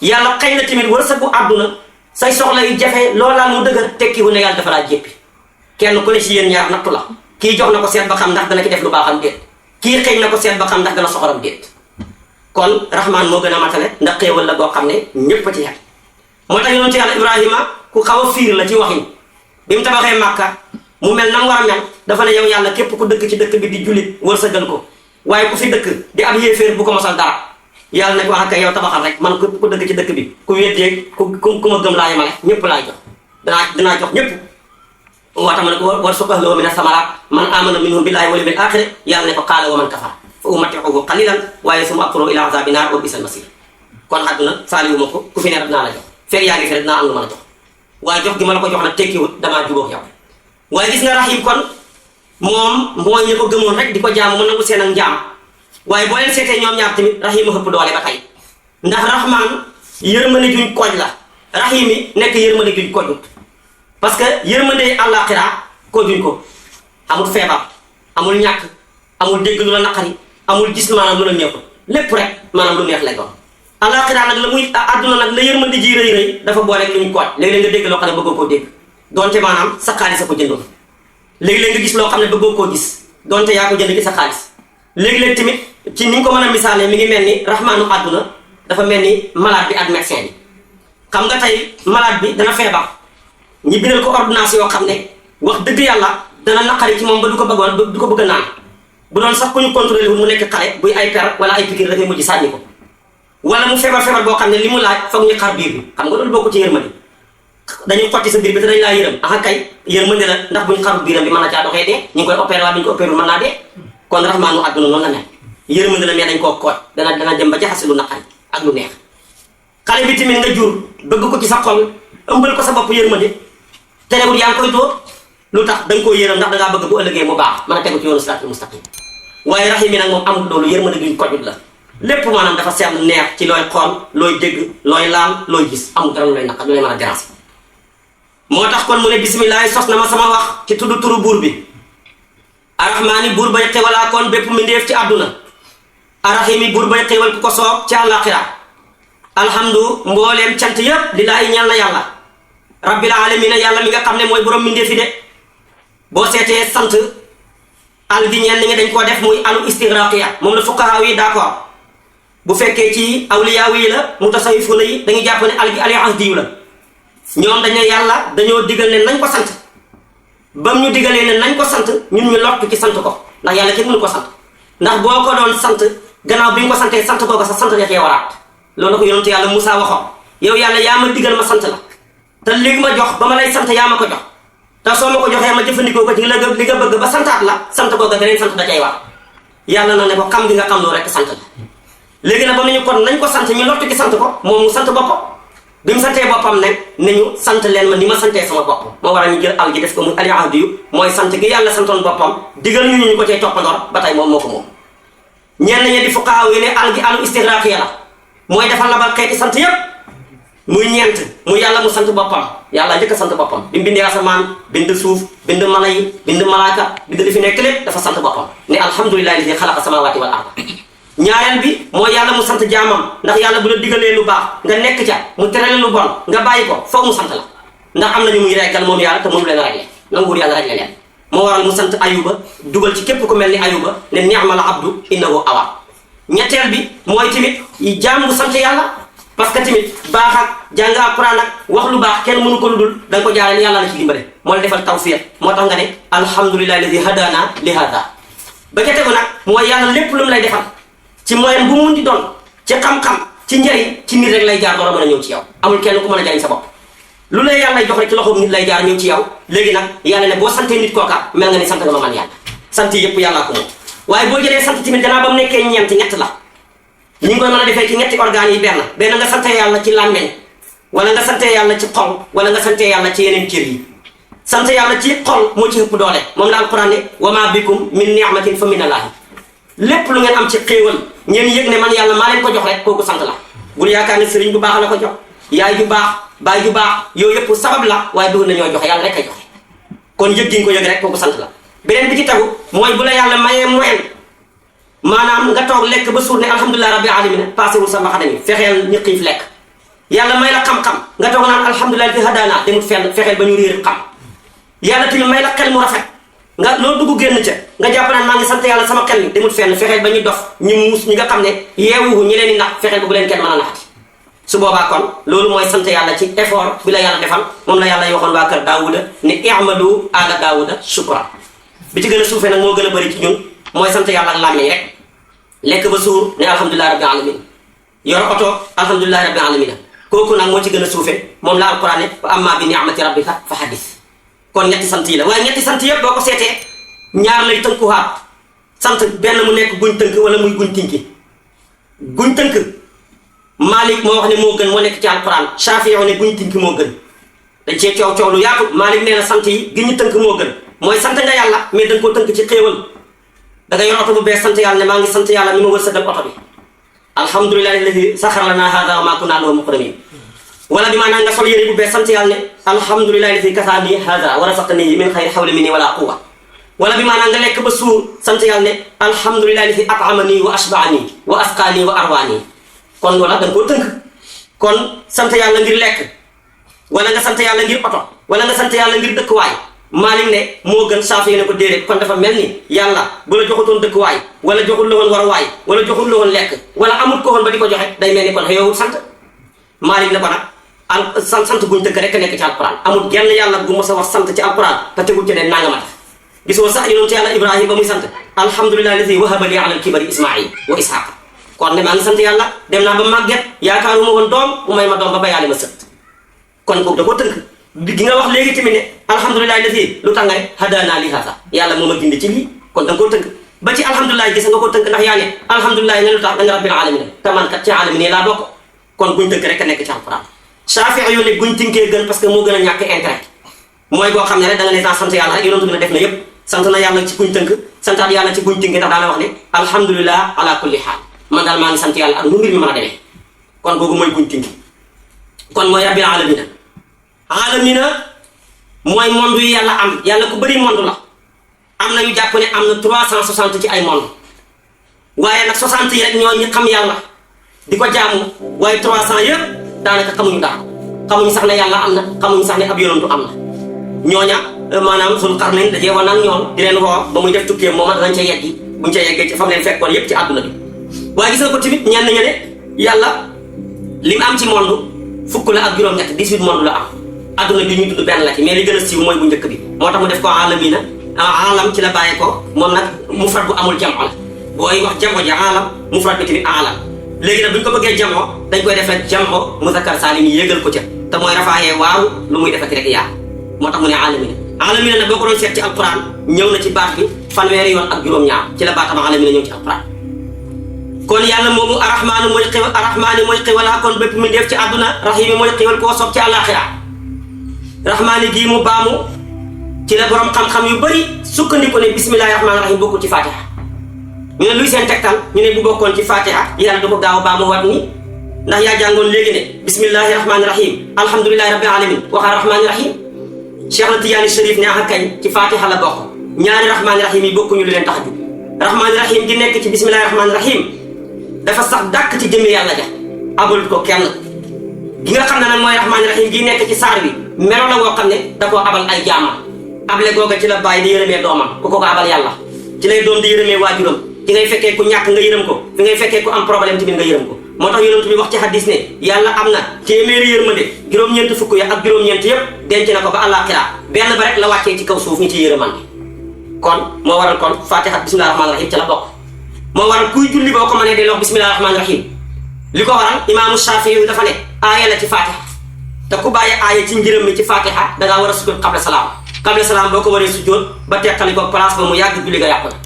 yàlla xëy na tamit wërsëgu àdduna say soxla yu jafe loolaa mu dëgër tekkiwu ne yàlla dafa laa jéppi kenn ku ne ci yéen ñaar nattu la kii jox na ko seet ba xam ndax dana ci def lu baaxam déet kii xëy na ko seet ba xam ndax dana soxoram déet kon rahmaan moo gën a matale ndax xéewal la boo xam ne ñépp a ci yàq moo tax yonentu yàlla ibrahima ku xaw a fiir la ci waxin bi mu tabaxee màkka mu mel na mu war a mel dafa ne yow yàlla képp ku dëkk ci dëkk bi di jullit wërsëgal ko waaye ku fi dëkk di ab yéeféer bu ko mosal dara yàlla ne ko wax ak yow tabaxal rek man képp ku dëkk ci dëkk bi ku weddeeg ku ma gëm laa yemale ñépp laay jox danaa jox ñépp moo tax ma ne ko warzuq ahlahu mina samaraat man amana minhum billahi wal yawmil aaxir yàlla ne ko qaala wa man kafara fa umatti'uhu qalilan waaye summa adtarruhu ila azaabi naar wa bi'sal masiir kon àdduna faaliwu ma ko ku fi ne rek naa la jox fekk yaa ngi fi rek naa am lu ma la jox waaye jox gi ma la ko jox nag tekkiwut damaa jubóog yow waaye gis nga rahim kon moom mooy ñi ko gëmoon rek di ko jaamu mu nangu seen ak njaam waaye boo leen seetee ñoom ñaar tamit rahim a xëpp doole ba tey ndax rahmaan yërmande juñ kooj la rahim yi nekk yërmande juñ koojut parce que yërmande àllaaxira koojuñ ko amul feebar amul ñàkk amul dégg lu la naqari amul gis maanaam lu la neexul lépp rek maanaam lu neex lay doon àllaaxira nag la muy àdduna nag la yërmande ji rëy rëy dafa boole ak lu ñu kooj léegi-léeg nga dégg loo xam ne bëggoo koo dégg donte maanaam sa xaalis a ko jëndoon léegi-léeg nga gis loo xam ne bëggoo koo gis donte yaa ko jënd ci sa xaalis léegi-léeg tamit ci ni ñu ko mën a misaalee mi ngi mel ni rahmaanu àdduna dafa mel ni malade bi ak médecin bi xam nga tey malade bi dana feebar ñi bindal ko ordonnance yoo xam ne wax dëgg yàlla dana naqari ci moom ba du ko bëgg a naan bu doon sax ku ñu contrôlé wul mu nekk xale buy ay per wala ay piqûre dafay mujj sànni ko wala mu feebar boo xam ne li mu laaj foog ñu xar biir bi xam nga loolu bokku ci yërmande dañuy xotti sa biir bi te dañ laa yërëm aha kay yërmande la ndax buñ xaru biiram bi mën na caa doxee dee ñu ngi koy opéré waa duñ ko opéré mën naa dee kon rahmaanu àdduna noonu la mel yërmande la mais dañ koo kooj dana dem ba jaxase lu naqari ak lu neex xale bi tamit nga jur bëgg ko ci sa xol ëmbal ko sa bopp yërmande terewul yaa ngi koy dóor lu tax da nga koo yërëm ndax dangaa bëgg bu ëllëgee mu baax mën a tegu ci yoonu siraatul mustaqim waaye rahim yi nag moom amul loolu yërmande duñ kojut la lépp maanaam dafa seetlu neex ci looy xool looy dégg looy laal looy gis amul dara lu lay naqar lu lay mën a déranger moo tax kon mu ne bisimilah sos na ma sama wax ci tudd turu buur bi arrahmaani buur bay xewalaa kon bépp mbindeef ci àdduna arrahimi buur bay xewal ku ko soob ci àllaaxira alhamdu mbooleem cant yépp lillaahi ñeel na yàlla rabbil alamina yàlla mi nga xam ne mooy borom mbindeefi de boo seetee sant al gi ñenn ñi dañ koo def muy alu istigraqiya moom la fuqahaa yi d'accord bu fekkee ci awliyaa yi la mutasawwifuna yi dañuy jàpp ne al gi ali ahdiyu la ñoom dañ ne yàlla dañoo digal ne nañ ko sant bam ñu digalee ne nañ ko sant ñun ñu lottu ci sant ko ndax yàlla kenn mënu ko sant ndax boo ko doon sant gannaaw bi ñu ko santee sant ko sa sant ña cee waraat loolu la ko yonentu yàlla Moussa waxoon yow yàlla yaa ma digal ma sant la te li ma jox ba ma lay sant yaa ma ko jox te soo ma ko joxee ma jëfandikoo ko ci li nga bëgg ba santaat la sant ko ga beneen sant da cay war yàlla na ne ko xam gi nga xam loo rek sant la léegi nag ba nañu kon nañ ko sant ñu lottu ci sant ko moom mu sant boppam bi mu santee boppam ne nañu sant leen ma ni ma santee sama bopp moo war a ñu jël al gi def ko muy ali ahdi yu mooy sant gi yàlla santoon boppam digal ñu ko cee toppandoor ba tey moom moo ko moom ñenn ñi di fuqaaw yi ne al gi alu istigraaqiya la mooy dafa labal xeeti sant yépp muy ñeent muy yàlla mu sant boppam yàlla njëkk a sant boppam bi mu bindee asamaan bind suuf bind mala yi bind malaaka bind li fi nekk lépp dafa sant boppam ne alhamdulillahi lazi xalaqa samawati wal arda ñaareel bi mooy yàlla mu sant jaamam ndax yàlla bu la digalee lu baax nga nekk ca mu tere lu bon nga bàyyi ko foog mu sant la ndax am na ñu muy reggal moom yàlla te mënu leen régler nanguwul yàlla régler leen moo waral mu sant ayuba dugal ci képp ku mel ni ayuba ne ni'mal abdu innahu awwab ñetteel bi mooy tamit jaam bu sant yàlla parce que tamit baax ak jàng alquran ak wax lu baax kenn mënu ko lu dul da nga ko jaarale yàlla la ci dimbale moo la defal tawfiq moo tax nga ne alhamdulillahi alladi hadana li hada ba ca tegu nag mooy yàlla lépp lu mu lay defal ci moyen bu mun di doon ci xam-xam ci njëriñ ci nit rek lay jaar door a mën a ñëw ci yow amul kenn ku mën a jariñ sa bopp lu lay yàlla jox rek ci loxoom nit lay jaar ñëw ci yow léegi nag yàlla ne boo santee nit kooka mel nga ni sant nga ma man yàlla sant yëpp yàllaa ko moom waaye boo jëlee sant tamit gannaaw ba mu nekkee ñett la ñu ngi koy mën a defee ci ñetti organes yi benn nga sante yàlla ci làmmeñ wala nga sante yàlla ci xol wala nga sante yàlla ci yeneen cër yi sant yàlla ci xol moo ci ëpp doole moom la alquran ne wa ma bikum min ni'matin fa min allahi lépp lu ngeen am ci xéewal ngeen yëg ne man yàlla maa leen ko jox rek kooku sant la bul yaakaar ne sëriñ bu baax la ko jox yaay ju baax baay ju baax yooyu yëpp sabab la waaye dugal na ñoo joxe yàlla rek a joxe kon yëg gi nga ko yëg rek kooku sant la beneen bi ci tagu mooy bu la yàlla mayee moyen maanaam nga toog lekk ba suur ne alhamdulilah rabbil alamin passé wul sa mbaxana mi fexeel ñu xiif lekk yàlla may la xam-xam nga toog naan alhamdulilah fi hadana demut fenn fexeel ba ñu réer xam yàlla tamit may la xel mu rafet nga loo dugg génn ca nga jàpp naan maa ngi sant yàlla sama xel mi demut fenn fexeel ba ñu dof ñu muus ñi nga xam ne yeewuhu ñi leen di nax fexeel ba bu leen kenn mën a naxati su boobaa kon loolu mooy sant yàlla ci effort bi la yàlla defal moom la yàlla waxoon waa kër daawuda ne i'malu ala daawuda shukra bi ci gën a suufee nag moo gën a bëri ci ñun mooy sant yàlla ak làmmiñ rek lekk ba suur ne alhamdulillahi rabbil alamin yor oto alhamdulillahi rabbil alamin kooku nag moo ci gën a suufe moom la alquran ne fa amma bi ni'mati rabbika fa hadis kon ñetti sant yi la waaye ñetti sant yëpp boo ko seetee ñaar lay tënkuwaat sant benn mu nekk guñ tënk wala muy guñ tinki guñ tënk Malik moo wax ne moo gën moo nekk ci alquran Shafi'i ne guñ tinki moo gën dañ cee coow lu yaatu Malik nee na sant yi gi ñu tënk moo gën mooy sant nga yàlla mais da nga koo tënk ci xéewal da nga yor oto bu bees sant yàlla ne maa ngi sant yàlla mi ma wërsëgal oto bi alhamdulillahi alladi saxara lana hada wa ma kunna lahu muqrinin wala bi maanaam nga sol yére bu bees sant yàlla ne alhamdulillahi alladi kasani hada wa razaqani min xayri hawli minni wala quwwa wala bi maanaam nga lekk ba suur sant yàlla ne alhamdulillahi alladi at'amani wa ashba'ani wa asqani wa arwani kon loola da nga koo tënk kon sant yàlla ngir lekk wala nga sant yàlla ngir oto wala nga sant yàlla ngir dëkkuwaay Maalim ne moo gën Saafi ne ko déedéet kon dafa mel ni yàlla bu la joxutoon dëkkuwaay wala joxul la woon waruwaay wala joxul la woon lekk wala amul ko woon ba di ko joxe day mel ni kon xëyowul sant Maalim ne ko nag sant guñ tënk rek nekk ci alquran amul genn yàlla gu mos a wax sant ci alquran te tegul ci ne nanga ma tax gisoo sax yonent yàlla Ibrahima ba muy sant alhamdulillahi alladi wahaba li ala al-kibari Ismail wa Ishaq kon ne maa ngi sant yàlla dem naa ba màgget yaakaaruma woon doom mu may ma doom ba bayaale ma sët kon kooku da koo tënk gi nga wax léegi tamit ne alhamdulilah la fii lu tax nga ne hadana li hada yàlla moo ma gindi ci lii kon da nga koo tënk ba ci alhamdulilah gis nga koo tënk ndax yaa ne alhamdulilah ne lu tax da nga rabbil alamin te man kat ci alamin laa bokk kon guñ tënk rek a nekk ci alquran Shaafi'i yu ne guñ tënkee gën parce que moo gën a ñàkk intérêt mooy boo xam ne rek da nga ne sant yàlla rek yonent bi ne def na yëpp sant na yàlla ci guñ tënk santaat yàlla ci guñ tënk ndax daana wax ne alhamdulilah ala kulli haal man daal maa ngi sant yàlla ak nu mbir mi mën a demee kon googu mooy guñ tënk kon mooy rabbil alamin alamina mooy monde yi yàlla am yàlla ku bëri monde la am na ñu jàpp ne am na 360 ci ay monde waaye nag 60 yi rek ñoo ñi xam yàlla di ko jaamu waaye 300 yëpp daanaka xamuñu dara xamuñu sax ne yàlla am na xamuñu sax ne ab yonantu am na ñooña maanaam Zul Qarnayn dajee woon ak ñoom di leen woo ba muy def tukkee moom dañ ca yeggi buñ ca yeggee ci fam leen fekkoon yëpp ci àdduna bi waaye gis nga ko tamit ñenn ña ne yàlla li mu am ci monde fukk la ak juróom-ñett 18 monde la am adduna bi ñuy tudd benn la ci mais li gën a siiw mooy bu njëkk bi moo tax mu def ko alamina alam ci la bàyyee ko moom nag mufrad bu amul jamo la booy wax jamo ji alam mufrad bi tamit alam léegi nag bu ñu ko bëggee jamo dañ koy def rek jamo muzakkar saalim yi yéegal ko ca te mooy rafaayee waaw lu muy defati rek yaa moo tax mu ne alamina alamina nag boo ko doon seet ci alquran ñëw na ci baat bi fanweeri yoon ak juróom-ñaar ci la baatam alamina ñëw ci alquran kon yàlla moomu arrahmaanu mooy xiwal arrahmaani mooy xiwalaa kon bépp mi def ci àdduna rahimi mooy xiwal koo sob ci àllaaxira rahmaani gii mu baamu ci la borom xam-xam yu bëri sukkandiku ne bismillahi rahmaani rahim bokkul ci fatiha ñu ne luy seen tegtal ñu ne bu bokkoon ci fatiha yàlla du ko gaaw a baamu wat ni ndax yaa jàngoon léegi ne bismillahi rahmaani rahim alhamdulillahi rabbil alamin waxa rahmaani rahim Cheikh na Tidiane Chérif ne ak kañ ci fatiha la bokk ñaari rahmaani rahim yi bokkuñu lu leen tax a jug rahmaani rahim di nekk ci bismillahi rahmaani rahim dafa sax dàkk ci jëmmi yàlla ja abalut ko kenn gi nga xam ne nag mooy rahmaani rahim gi nekk ci saar bi melo la woo xam ne da koo abal ay jaamam able googa ci la bàyyi di yërëmee doomam ku ko abal yàlla ci lay doom di yërëmee waajuram ci ngay fekkee ku ñàkk nga yërëm ko fi ngay fekkee ku am problème tamit nga yërëm ko moo tax yonent bi wax ci hadis ne yàlla am na téeméeri yërmande juróom-ñeent fukk ya ak juróom-ñeent yëpp denc na ko ba àllaaxira benn ba rek la wàccee ci kaw suuf ñu ci yërëmande kon moo waral kon fatiha bismillahi rahmaani rahim ci la bokk moo waral kuy julli boo ko mënee dee wax bismillahi rahmaani rahim li ko waral imaamu Shaafi'i dafa ne aaya la ci fatiha te ku bàyyi aaya ci njërëm mi ci fatiha dangaa war a sujjóot qabla salaam boo ko waree sujjóot ba teqali ko place ba mu yàgg julli nga yàqu na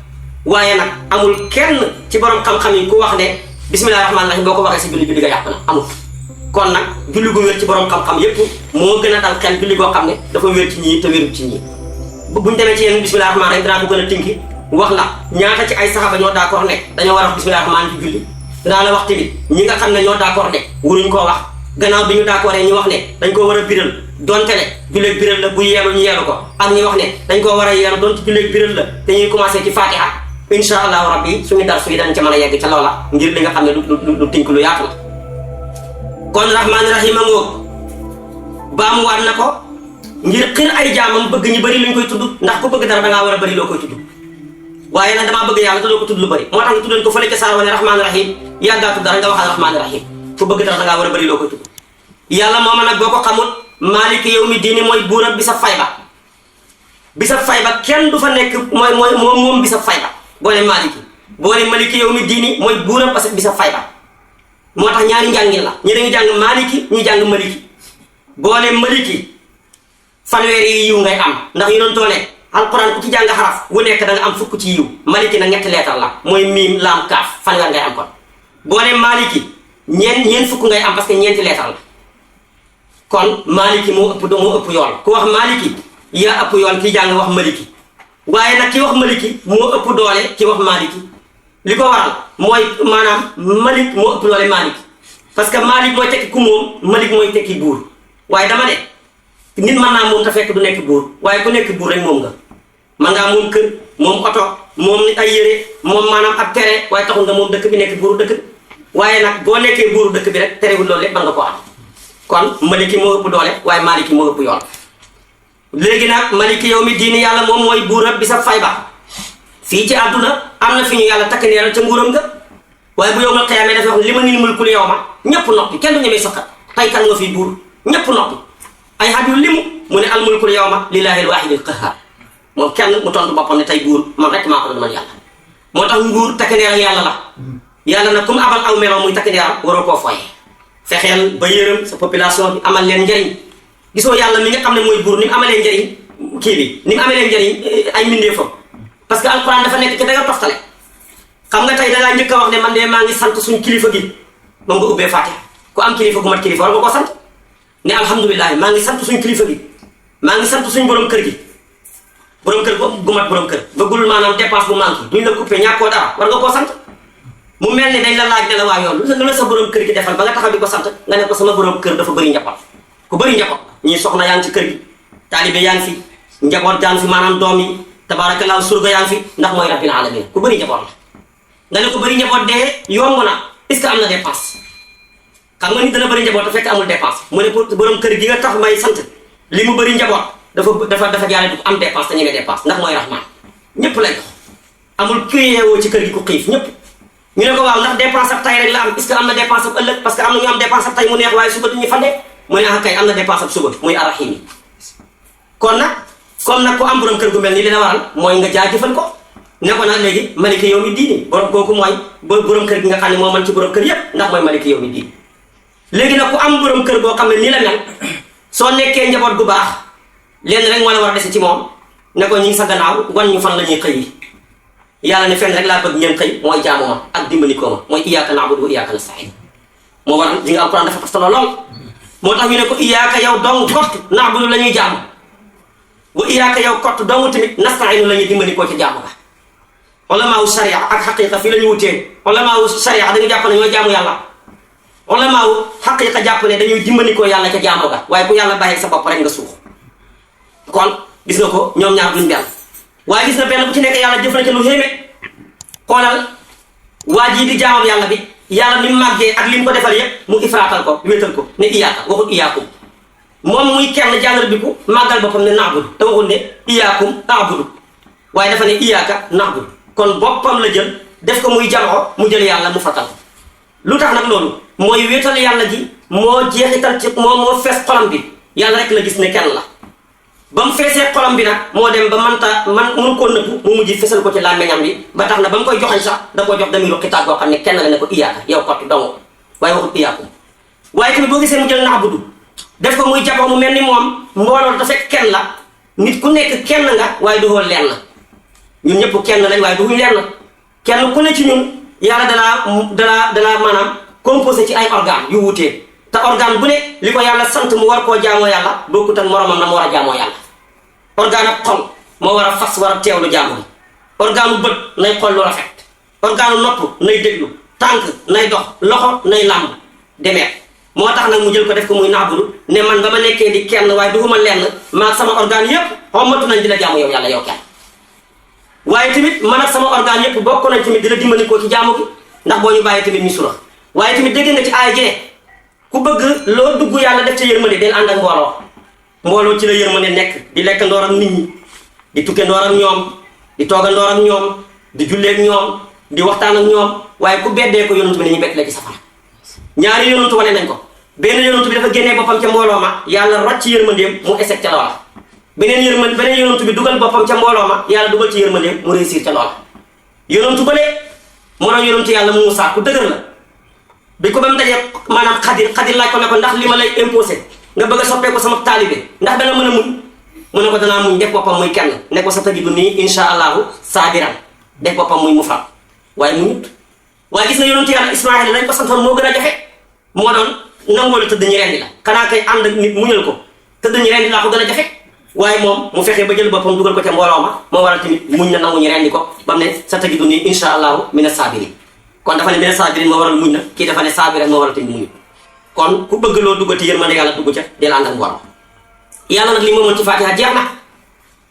waaye nag amul kenn ci borom xam-xam yi ku wax ne bismillahi rahmaani rahim boo ko waxee si julli nga yàqu na amul kon nag julli gu wér ci borom xam-xam yépp moo gën a dal xel julli goo xam ne dafa wér ci ñii te wérul ci ñii buñ demee ci yéen bismillahi rahmaani rahim danaa ko gën a tinki wax la ñaata ci ay saxaaba ñoo d'accord ne dañoo war a wax bismillahi rahmaani ci julli danaa la wax tamit ñi nga xam ne ñoo d'accord ne waruñ koo wax gannaaw bi ñu d'accord ñu wax ne dañ koo war a biral donte ne julleeg biral la bu yeelu ñu yeelu ko ak ñi wax ne dañ koo war a yeelu donte julleeg biral la te ñuy commencé ci fatiha insha allahu rabbi suñu dar suy dañ ca mën a yegg ca loola ngir li nga xam ne du tink lu yaatu la kon rahmaani rahim a ngoog baamu waat na ko ngir xir ay jaamam bëgg ñu bëri luñ koy tudd ndax ku bëgg dara dangaa war a bëri loo koy tudd waaye nag damaa bëgg yàlla te doo ko tudd lu bëri moo tax nga tuddoon ko fële ca saar wane rahmaani rahim yàggaa tudd dara nga waxal rahmaani rahim fu bëgg dara dangaa war a bëri loo koy tudd yàlla mooma nag boo ko xamul maaliki yow mi diini mooy buurab bi sa fayba kenn du fa nekk mooy moom bi sa fayba boo ne maliki yow mi diini mooy buurab parce que bi sa fayba moo tax ñaari njàngin la ñi dañu jàng maliki ñu jàng maliki boo ne maliki fanweeri yiw ngay am ndax yu doon toone alquran ku ci jàng xaraf bu nekk da nga am fukk ci yiw maliki nag ñetti leetar la mooy miim laam kaaf fanweer ngay am kon boo ne maliki ñeen fukk ngay am parce que ñeenti leetar la kon maliki moo ëpp yoon ku wax maliki yaa ëpp yoon ki jàng wax maliki waaye nag ki wax maliki moo ëpp doole ki wax maliki li ko waral mooy maanaam malik moo ëpp doole malik parce que malik mooy tekki ku moom malik mooy tekki buur waaye dama ne nit mën naa moom te fekk du nekk buur waaye ku nekk buur rek moom nga man ngaa moom kër moom oto moom ay yére moom maanaam ab tere waaye taxul nga moom dëkk bi nekk buuru dëkk bi waaye nag boo nekkee buuru dëkk bi rek terewul loolu lépp mën nga ko am kon maliki moo ëpp doole waaye maliki moo ëpp yoon léegi nag maliki yow mi diini yàlla moom mooy buurab bi sa fayba fii ci àdduna am na fi ñu yàlla takk neeral ca nguuram nga waaye bu yow ma xiyaamee dafa wax li ma nil mulkul yow ma ñëpp noppi kenn du ñemee sokkat tey kan nga fii buur ñëpp noppi ay xat yu limu mu ne al mulkul yow ma lillahi al waahidil qahhaar moom kenn mu tontu boppam ne tey buur man rek maa ko doon man yàlla moo tax nguur takk neeral yàlla la yàlla nag comme abal aw meloo muy takk neeral waroo koo fooye fexeel ba yërëm sa population bi amal leen njëriñ gisoo yàlla mi nga xam ne mooy buur ni mu amalee njëriñ kii bi ni mu amalee njëriñ ay mbindeefam parce que alquran dafa nekk ci da nga toftale xam nga tey dangaa njëkk a wax ne man de maa ngi sant suñ kilifa gi moom nga ubbee fatiha ku am kilifa gu mat kilifa war nga koo sant ne alhamdulilah maa ngi sant suñ kilifa gi maa ngi sant suñ borom kër gi borom kër gu mat borom kër bëggul maanaam dépense bu manqué duñ la coupé ñàkkoo dara war nga koo sant mu mel ni dañ la laaj ne la waa yoon lu la sa borom kër gi defal ba nga taxaw di ko sant nga ne ko sama borom kër dafa bëri njaboot ku bëri njaboot ñii soxna yaa ngi ci kër gi taalibe yaa ngi fi njaboot yaa ngi fi maanaam doom yi tabaarakallaa surga yaa ngi fi ndax mooy rabbil alamin ku bëri njaboot la nga ne ko bëri njaboot dee yomb na est-ce que am na dépense xam nga nit dana bëri njaboot te fekk amul dépense mu ne pour borom kër gi nga tax may sant li mu bëri njaboot dafa jaare du am dépense te ñeme dépense ndax mooy rahman ñëpp lay jox amul ku yeewoo ci kër gi ku xiif ñëpp ñu ne ko waaw ndax dépense ab tay rek la am est-ce que am na dépense ab ëllëg parce que am na ñu am dépense ab tay mu neex waaye suba duñu fande mu ne kay am na dépense ab suba muy arrahim kon nag comme nag ku am borom kër gu mel ni li la waral mooy nga jaajëfal ko ne ko nag léegi maliki yow mi diini borom kooku mooy borom kër gi nga xam ne moo man ci borom kër yépp ndax mooy maliki yow mi diini léegi nag ku am borom kër boo xam ne nii la mel soo nekkee njaboot gu baax lenn rek moo la war a dese ci moom ne ko ñu ngi sa gannaaw wan ñu fan la ñuy xëy yi yàlla ne fenn rek laa bëgg ngeen xëy mooy jaamu ma ak dimbali ko ma mooy iyyaka na'budu wa iyyaka nasta'in moo waral di nga alquran dafa taftaloo lool moo tax ñu ne ko iyyaka yow dong kott na'budu la ñuy jaamu wa iyyaka yow kott dong tamit nasta'in la ñuy dimbali koo ci jaamu ga ulamaawu sharia ak xaqiqa fii la ñu wutee ulamaawu sharia dañu jàpp ne ñoo jaamu yàlla ulamaawu xaqiiqa jàpp ne dañuy dimbali ko yàlla ca jaamu ga waaye ku yàlla bàyyi sa bopp rek nga suux kon gis nga ko ñoom ñaar duñ benn waaye gis na benn bu ci nekk yàlla jëf na ca lu xéeme xoolal waa jii di jaamam yàlla bi yàlla ni mu màggee ak li mu ko defal yépp mu ifraatal ko wéetal ko ne iyaaka waxul iyaakum moom muy kenn jàngal bi ku màggal boppam ne naabudu te waxul ne iyaakum naabudu waaye dafa ne iyaaka naabudu kon boppam la jël def ko muy jamoo mu jël yàlla mu fatal ko lu tax nag loolu mooy wéetal yàlla ji moo jeexital ci moo fees xolam bi yàlla rek la gis ne kenn la ba mu feesee xolam bi nag moo dem ba mënu koo nëbbu mu mujj fesal ko ci làmmeñam bi ba tax na ba mu koy joxañ sax da koo jox damiru xitaab boo xam ne kenn la ne ko iyaaka yow kottu dongo waaye waxul iyaakum waaye tamit boo gisee mu jël naabudu def ko muy jaboo mu mel ni moom mbooloo dafa fekk kenn la nit ku nekk kenn nga waaye du xool lenn ñun ñëpp kenn lañ waaye duñu lenn kenn ku ne ci ñun yàlla dalaa maanaam composé ci ay organes yu wutee te organe bu ne li ko yàlla sant mu war koo jaamoo yàlla bokkut ak moromam na mu war a jaamoo yàlla organe ak xol moo war a fas war a teewlu jaamu gi organe bët nay xool lu rafet organe nopp nay déglu tànk nay dox loxo nay làmb demeet moo tax nag mu jël ko def ko muy naabudu ne man ba ma nekkee di kenn waaye duhuma lenn maag sama organe yépp xommatu nañ di la jaamu yow yàlla yow kenn waaye tamit man ak sama organe yépp bokk nañ tamit di la dimbali koo ci jaamu gi ndax boo ñu bàyyi tamit ñu sura waaye tamit dégg nga ci aay ji ne ku bëgg loo dugg yàlla def ca yërmande del ànd ak mbooloo ci la yërmande nekk di lekk ndoor ak nit ñi di tukke ndoor ak ñoom di tooga ndoor ak ñoom di julleeg ñoom di waxtaan ak ñoom waaye ku beddee ko yonantu bi nañu bett la ci safara ñaari yonantu wane nañ ko benn yonantu bi dafa génnee boppam ca mbooloo ma yàlla rocc ci yërmandeem mu échec ca loola beneen yonantu bi dugal boppam ca mbooloo ma yàlla dugal ci yërmandeem mu réussir ca loola yonantu ba lee moo doon yonantu yàlla Muusaa ku dëgër la bi ko ba mu dajee maanaam xadir laaj ko ne ko ndax li ma lay imposé nga bëgg a soppeeku sama taalibe ndax danga mën a muñ mu ne ko danaa muñ def boppam muy kenn ne ko sa tajidu nii insha allahu saabiran def boppam muy mufrad waaye muñut waaye gis na yonentu yàlla Ismaayil lañ ko santoon moo gën a jafe moo doon nangoolu tëdd ñu rendi la xanaa kay ànd ak nit muñal ko tëdd ñu rendi laa ko gën a jafe waaye moom mu fexee ba jël boppam dugal ko ca mbooloo ma moo waral tamit muñ na nangu ñu rendi ko ba mu ne sa tajidu nii insha allahu mina saabiri kon dafa ne mina saabiri moo waral muñ na kii dafa ne saabiran moo waral tamit muñut kon ku bëgg loo duggati yërmande yàlla dugg ca del ànd ak mbooloo yàlla nag li moomoon ci fatiha jeex na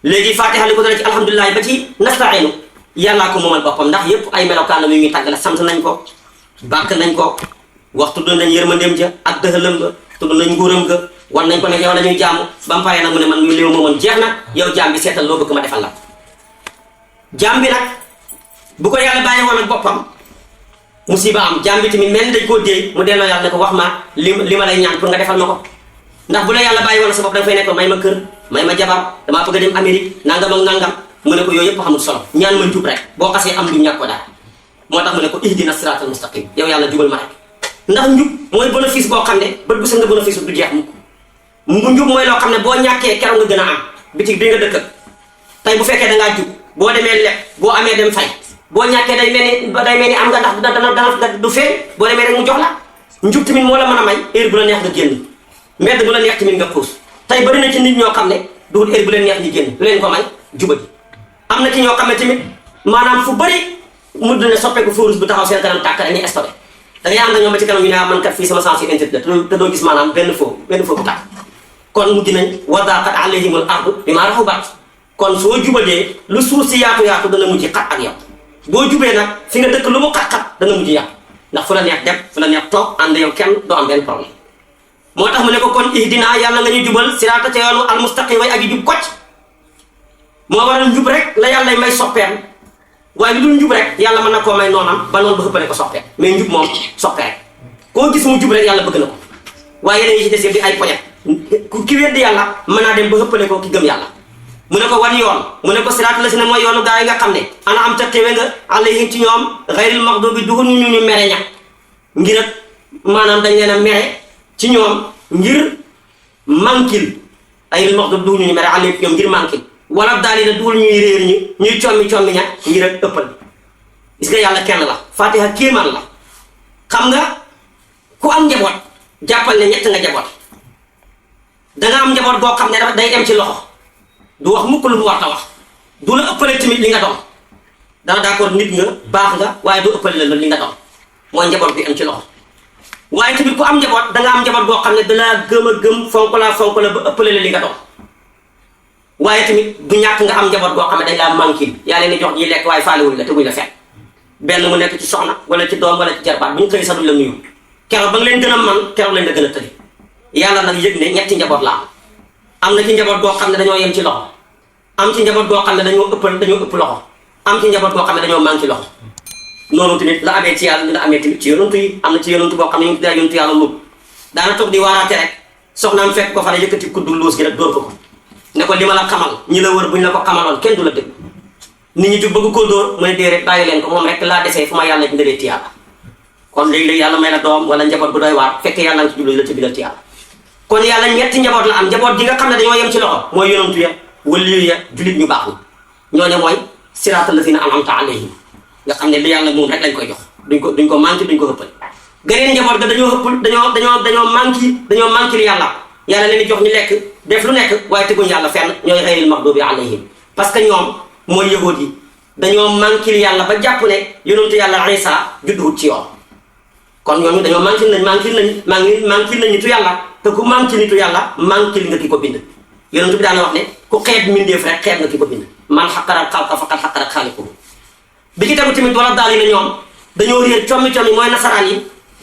léegi fatiha li ko dara ci alhamdulilah ba ci nastainu yàllaa ko moomal boppam ndax yépp ay melokaan la yu ñuy tàgg la sant nañ ko bàkk nañ ko wax tudd nañ yërmandeem ja ak dëxalam ga tudd nañ nguuram ga wan nañ ko ne yow la ñuy jaamu ba mu paree nag mu ne man li ma moomoon jeex na yow jaam bi seetal loo bëgg ma defal la jaam bi nag bu ko yàlla bàyyi woon ak boppam musiba am jaam bi tamit mel ni dañ koo déey mu delloo yàlla ne ko wax ma li ma lay ñaan pour nga defal ma ko ndax bu la yàlla bàyyi woon sa bopp da nga fay nekk may ma kër may ma jabar damaa bëgg a dem Amérique nangam ak nangam mu ne ko yooyu yëpp xamul solo ñaan ma njub rek boo xasee am du ñàkk ko daal moo tax mu ne ko ihdina siratal mustaqim yow yàlla jubal ma rek ndax njub mooy bénéfice boo xam ne bët bu sa nga bénéfice du jeex mukk njub mooy loo xam ne boo ñàkkee keroog nga gën a am bitig bi nga dëkk tey bu fekkee dangaa jub boo demee leb boo amee dem fay boo ñàkkee day mel ni am nga ndax dana du feeñ boo demee rek mu jox la njub tamit moo la mën a may heure bu la neex nga génn mbedd bu la neex tamit nga xuus tey bari na ci nit ñoo xam ne duhul heure bu leen neex ñu génn lu leen ko may jubati am na ci ñoo xam ne tamit maanaam fu bari mu dina soppeeku fóorus bu taxaw seen kanam tàkk dañuy stoppé da ngay ànd ak ñoom ba ci kanam ñu ne man kat fii sama sens yu interdit te doo gis maanaam benn foo bu tàkk kon mujj nañ wa daqat alayhimul ardu bimaa rahubat kon soo jubadee lu suuf si yaatu dana mujj xat ak yow boo jubee nag fi nga dëkk lu mu xat-xat dana mujj yàqu ndax fu la neex dem fu la neex toog ànd yow kenn doo am benn problème moo tax mu ne ko kon ihdina yàlla nga ñu jubal siraata ca yoonu almustaqim way aji jub kocc moo waral njub rek la yàlla may soppeem waaye lu dul njub rek yàlla mën na koo may noonam ba noonu ba xëppale ko soppeem mais njub moom soppe rek koo gis mu jub rek yàlla bëgg na ko waaye yeneen yi ci des yëpp di ay poñet ki weddi yàlla mën naa dem ba xëppale ko ki gëm yàlla mu ne ko wan yoon mu ne ko siraat la si ne mooy yoonu gaa yi nga xam ne ana am ta xéwe nga alayhim ci ñoom xayril maxdubi duhul ñu mere ña ngir ak maanaam dañ leen a mere ci ñoom ngir mankil xayril maxdubi duhul ñu mere alayhim ci ñoom ngir mankil wala daal yi na duhul ñuy réer ñuy commi ña ngir ak ëppal gis nga yàlla kenn la fatiha kéemaan la xam nga ku am njaboot jàppal ne ñett nga njaboot danga am njaboot boo xam ne dafa day dem ci loxo du wax mukk lu mu war a wax du la ëppale tamit li nga doon dana d'accord nit nga baax nga waaye du ëppale la li nga doon mooy njaboot bi am ci loxo waaye tamit ku am njaboot da nga am njaboot boo xam ne dalaa gëm a gëm fonk la ba ëppale la li nga doon waaye tamit du ñàkk nga am njaboot boo xam ne dañ laa manqué yaa leen di jox ñi lekk waaye faalewuñ la te buñ la fekk benn mu nekk ci soxna wala ci doom wala ci jarbaat bu ñu xëy sax duñ la nuyu keroog ba nga leen gën a man keroog lañ la gën a tëri yàlla nag yëg ne ñetti njaboot la am na ci njaboot boo xam ne dañoo yem ci loxo am ci njaboot boo xam ne dañoo ëpp loxo am ci njaboot boo xam ne dañoo manqué loxo noonu tamit la amee ci yàlla la amee tamit ci yonantu yi am na ci yonantu boo xam ne ñu tuddee yonantu yàlla Lut daana toog di waaraate rek soxnaam fekk ko fa ne yëkkati kuddu luus gi rek dóor ko ne ko li ma la xamal ñi la wër buñ la ko xamaloon kenn du la dégg nit ñi jug bëgg koo dóor mu ne dee rek bàyyi leen ko moom rek laa desee fu ma yàlla bindalee ci yàlla kon léegi-léegi yàlla may la doom wala njaboot bu doy waar fekk yàlla nga ci jublu la ci bindal ci yàlla kon yàlla ñetti njaboot la am njaboot gi nga xam ne dañoo yem ci loxo mooy yonantu ya waliyu ya julit ñu baax ñi ñooñu mooy siraatal lazina an'amta alayhim nga xam ne li yàlla moom rek lañ koy jox duñ ko manqué duñ ko ëppal geneen njaboot ga dañoo ëppal dañoo manqué li yàlla leen di jox ñu lekk def lu nekk waaye teguñ yàlla fenn ñooy xayril maxdubi alayhim parce que ñoom mooy yahud yi dañoo manqué li yàlla ba jàpp ne yonentu yàlla Isa judduwut ci yoon kon ñooñu dañoo manqué nañ nitu yàlla te ku manqué nitu yàlla manqué nga ki ko bind yonentu bi daana wax ne ku xeeb mbindeef rek xeeb nga ki ko bind man xaqaral xalqa faqad xaqaral xaaliquhu bi ci tegu tamit wala daal yi na ñoom dañoo réer commi mooy nasaraan yi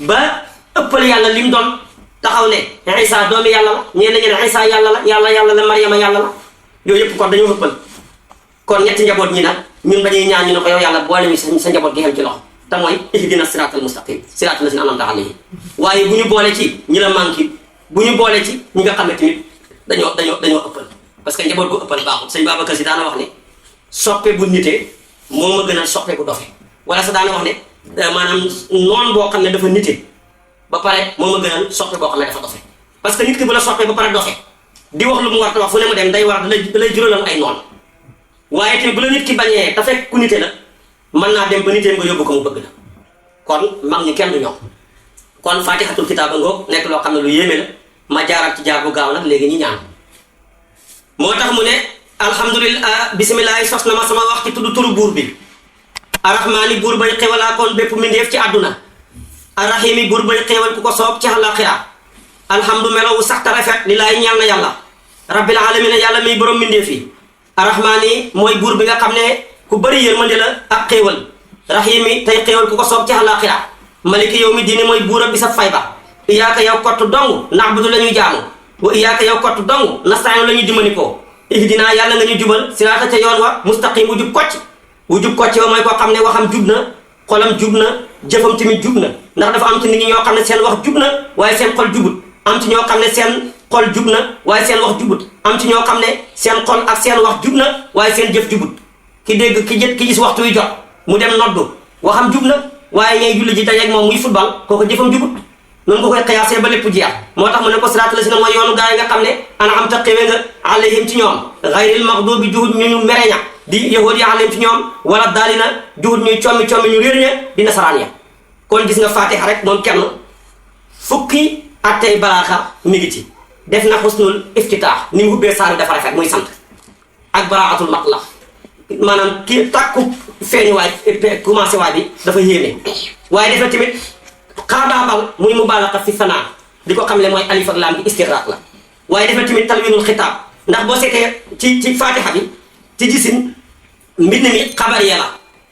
ba ëppal yàlla lim doon taxaw ne Isa doomi yàlla la ñeen ne Isa yàlla la Maryama yàlla la yooyu yëpp kon dañoo ëppal kon ñetti njaboot ñi nag ñun dañuy ñaan ñu ne ko yow yàlla boole ñu sa njaboot gi xem ci loxo te mooy ihdina siraatal mustaqim siraatal lazina an'amta alayhim waaye bu ñu boole ci ñi la manqué bu ñu boole ci ñi nga xam ne tamit dañoo ëppal parce que njaboot gu ëppal baaxul sëñ Babacar Si daana wax ne soppe bu nitee moo ma gënal soppe bu dofe wala sa daana wax ne maanaam noon boo xam ne dafa nite ba pare moo ma gënal soppe boo xam ne dafa dofe parce que nit ki bu la soppe ba pare dofe di wax lu mu war a wax fu ne mu dem day war da lay juralal ay noon waaye te bu la nit ki bañee te fekk ku nite la mën naa dem ba nitee nga yóbbu ko mu bëgg la kon mag ñi kenn du ñoom kon faatixatul kitaaba ngoog nekk loo xam ne lu yéeme la ma jaaral ci jaar bu gaaw nag léegi ñi ñaan moo tax mu ne alhamdulillah bisimilah sos na ma sama wax ci tudd turu buur bi arrahmaani buur bay xewalaa kon bépp mbindeef ci àdduna arrahimi buur bay xewal ku ko soob ci àllaaxira alhamdu melowu sax te rafet li laay ñeel na yàlla rabbil alamina yàlla miy borom mbindeef yi arrahmaani mooy buur bi nga xam ne ku bëri yërmande la ak xéewal rahimi tey xéewal ku ko soob ci àllaaxira maliki yow mi diini mooy buur bi sa fay ba iyaaka yow kott dong na'budu la ñuy jaamu wa iyaaka yow kott dong nasta'iinu la ñuy dimbali ko ihdina yàlla nga ñu jubal siraata ca yoon wa mustaqim wu jub kocc wa mooy koo xam ne waxam jub na xolam jub na jëfam tamit jub na ndax dafa am ci nit ñi ñoo xam ne seen wax jub na waaye seen xol jubut am ci ñoo xam ne seen xol jub na waaye seen wax jubut am ci ñoo xam ne seen xol ak seen wax jub na waaye seen jëf jubut ki dégg ki gis waxtu wi jot mu dem noddu waxam jub na waaye ñay julli ji dajeeg moom muy football kooku jëfam jubut noonu ko koy xiyaasee ba lépp jeex moo tax mu ne ko siraatal lazina mooy yoonu gaa yi nga xam ne an'amta xéwe nga alayhim ci ñoom gayril maxduubi juhut ñu mereña di yahuud yi alayhim ci ñoom wala daalina juhut ñuy commi ñu réer ña di nasaraan ya kon gis nga fatiha rek moom kenn fukki attey balaaxa mi ngi ci def na xusnul iftitaax ni mu ubbee saar dafa rafet muy sant ak baraatul matlaq maanaam kii tàkku feeñu waay commencé waay bi dafa yéeme waaye def na tamit xaabaabal muy mubaalaqa fi sanaa di ko xam le mooy alif ak laam bi istiraaq la waaye def na tamit talwinul xitaab ndax boo seetee ci fatiha bi ci gisin mbind mi xabariya la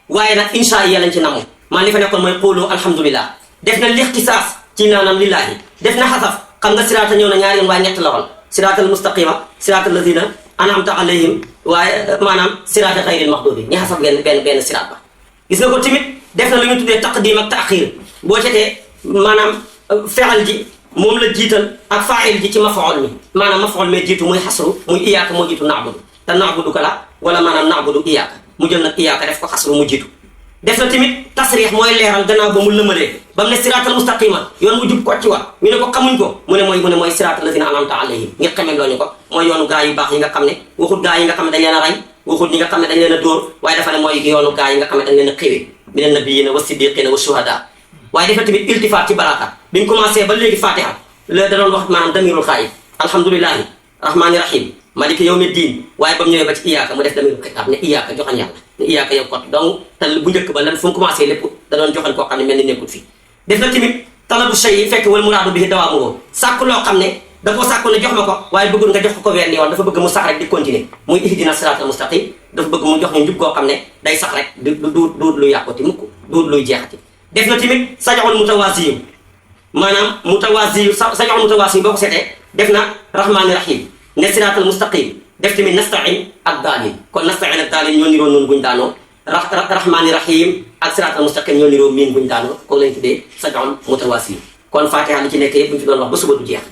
waaye nag insha Allah lañ ci namu maa li fa nekkoon mooy quulu alhamdulillah def na lixtisaas ci naanam lillaahi def na xasaf xam nga siraata ñëw na ñaari yoon waaye ñett la woon siraatal mustaqima siraatal lazina an'amta alayhim waaye maanaam siraata xayril maxduubi ñi xasaf benn siraat ba gis nga ko tamit def na lu ñu tuddee taqdim ak taaxir boo cetee maanaam fexal ji moom la jiital ak faa'il ji ci mafool mi maanaam mafool mee jiitu muy xasru muy iyaaka moo jiitu na'budu te na'budu ka la wala maanaam na'budu iyaaka mu jël nag iyaaka def ko xasru mu jiitu def na tamit tasriix mooy leeral gannaaw ba mu lëmalee ba mu ne siraatal mustaqima yoon mu jub kocc wa ñu ne ko xamuñ ko mu ne mooy siraatal lazina an'amta alayhim ngir xamee loo ñu ko mooy yoonu gaa yu baax yi nga xam ne waxut gaa yi nga xam ne dañ leen a rey waxut ñi nga xam ne dañ leen a dóor waaye dafa ne mooy yoonu gaa yi nga xam ne dañ leen a xiwe mina nabiyyiina wa siddiqiina wa shuhadaa waaye def na tamit iltifaat ci balaaka bi ñu commencé ba léegi fatiha la da doon wax maanaam damirul xaayib alhamdulilahi rahmaani rahim maliki yawmi diin waaye ba mu ñëwee ba ci iyaaka mu def damirul xitaab ne iyaaka joxañ yàlla ne iyaaka yow kot donc te bu njëkk ba lan fu mu commencé lépp da doon joxañ koo xam ne mel ni nekkul fii def na tamit talabu shay fekk wal muraadu bihi dawaamuhu sàkk loo xam ne da koo sàkku ne jox ma ko waaye bëggul nga jox ko wenn yoon dafa bëgg mu sax rek di continuer muy ihdina siraatal mustaqim dafa bëgg mu jox ñu njub goo xam ne day sax rek du luy yàqoti mukk du luy jeexati def na tamit sajaxul mutawaasiyu maanaam mutawaasiyu sajaxul mutawaasiyu boo ko seetee def na rahmaani rahim ne siraatal mustaqim def tamit nastain ak daalin kon nastain ak daalin ñoo niroo noonu buñ daanoo rahmaani rahim ak siraatal mustaqim ñoo niroo miin buñ daanoo ko lañ tuddee sajaxul mutawaasiyu kon fatiha li ci nekk yëpp buñ fi doon wax ba suba du jeex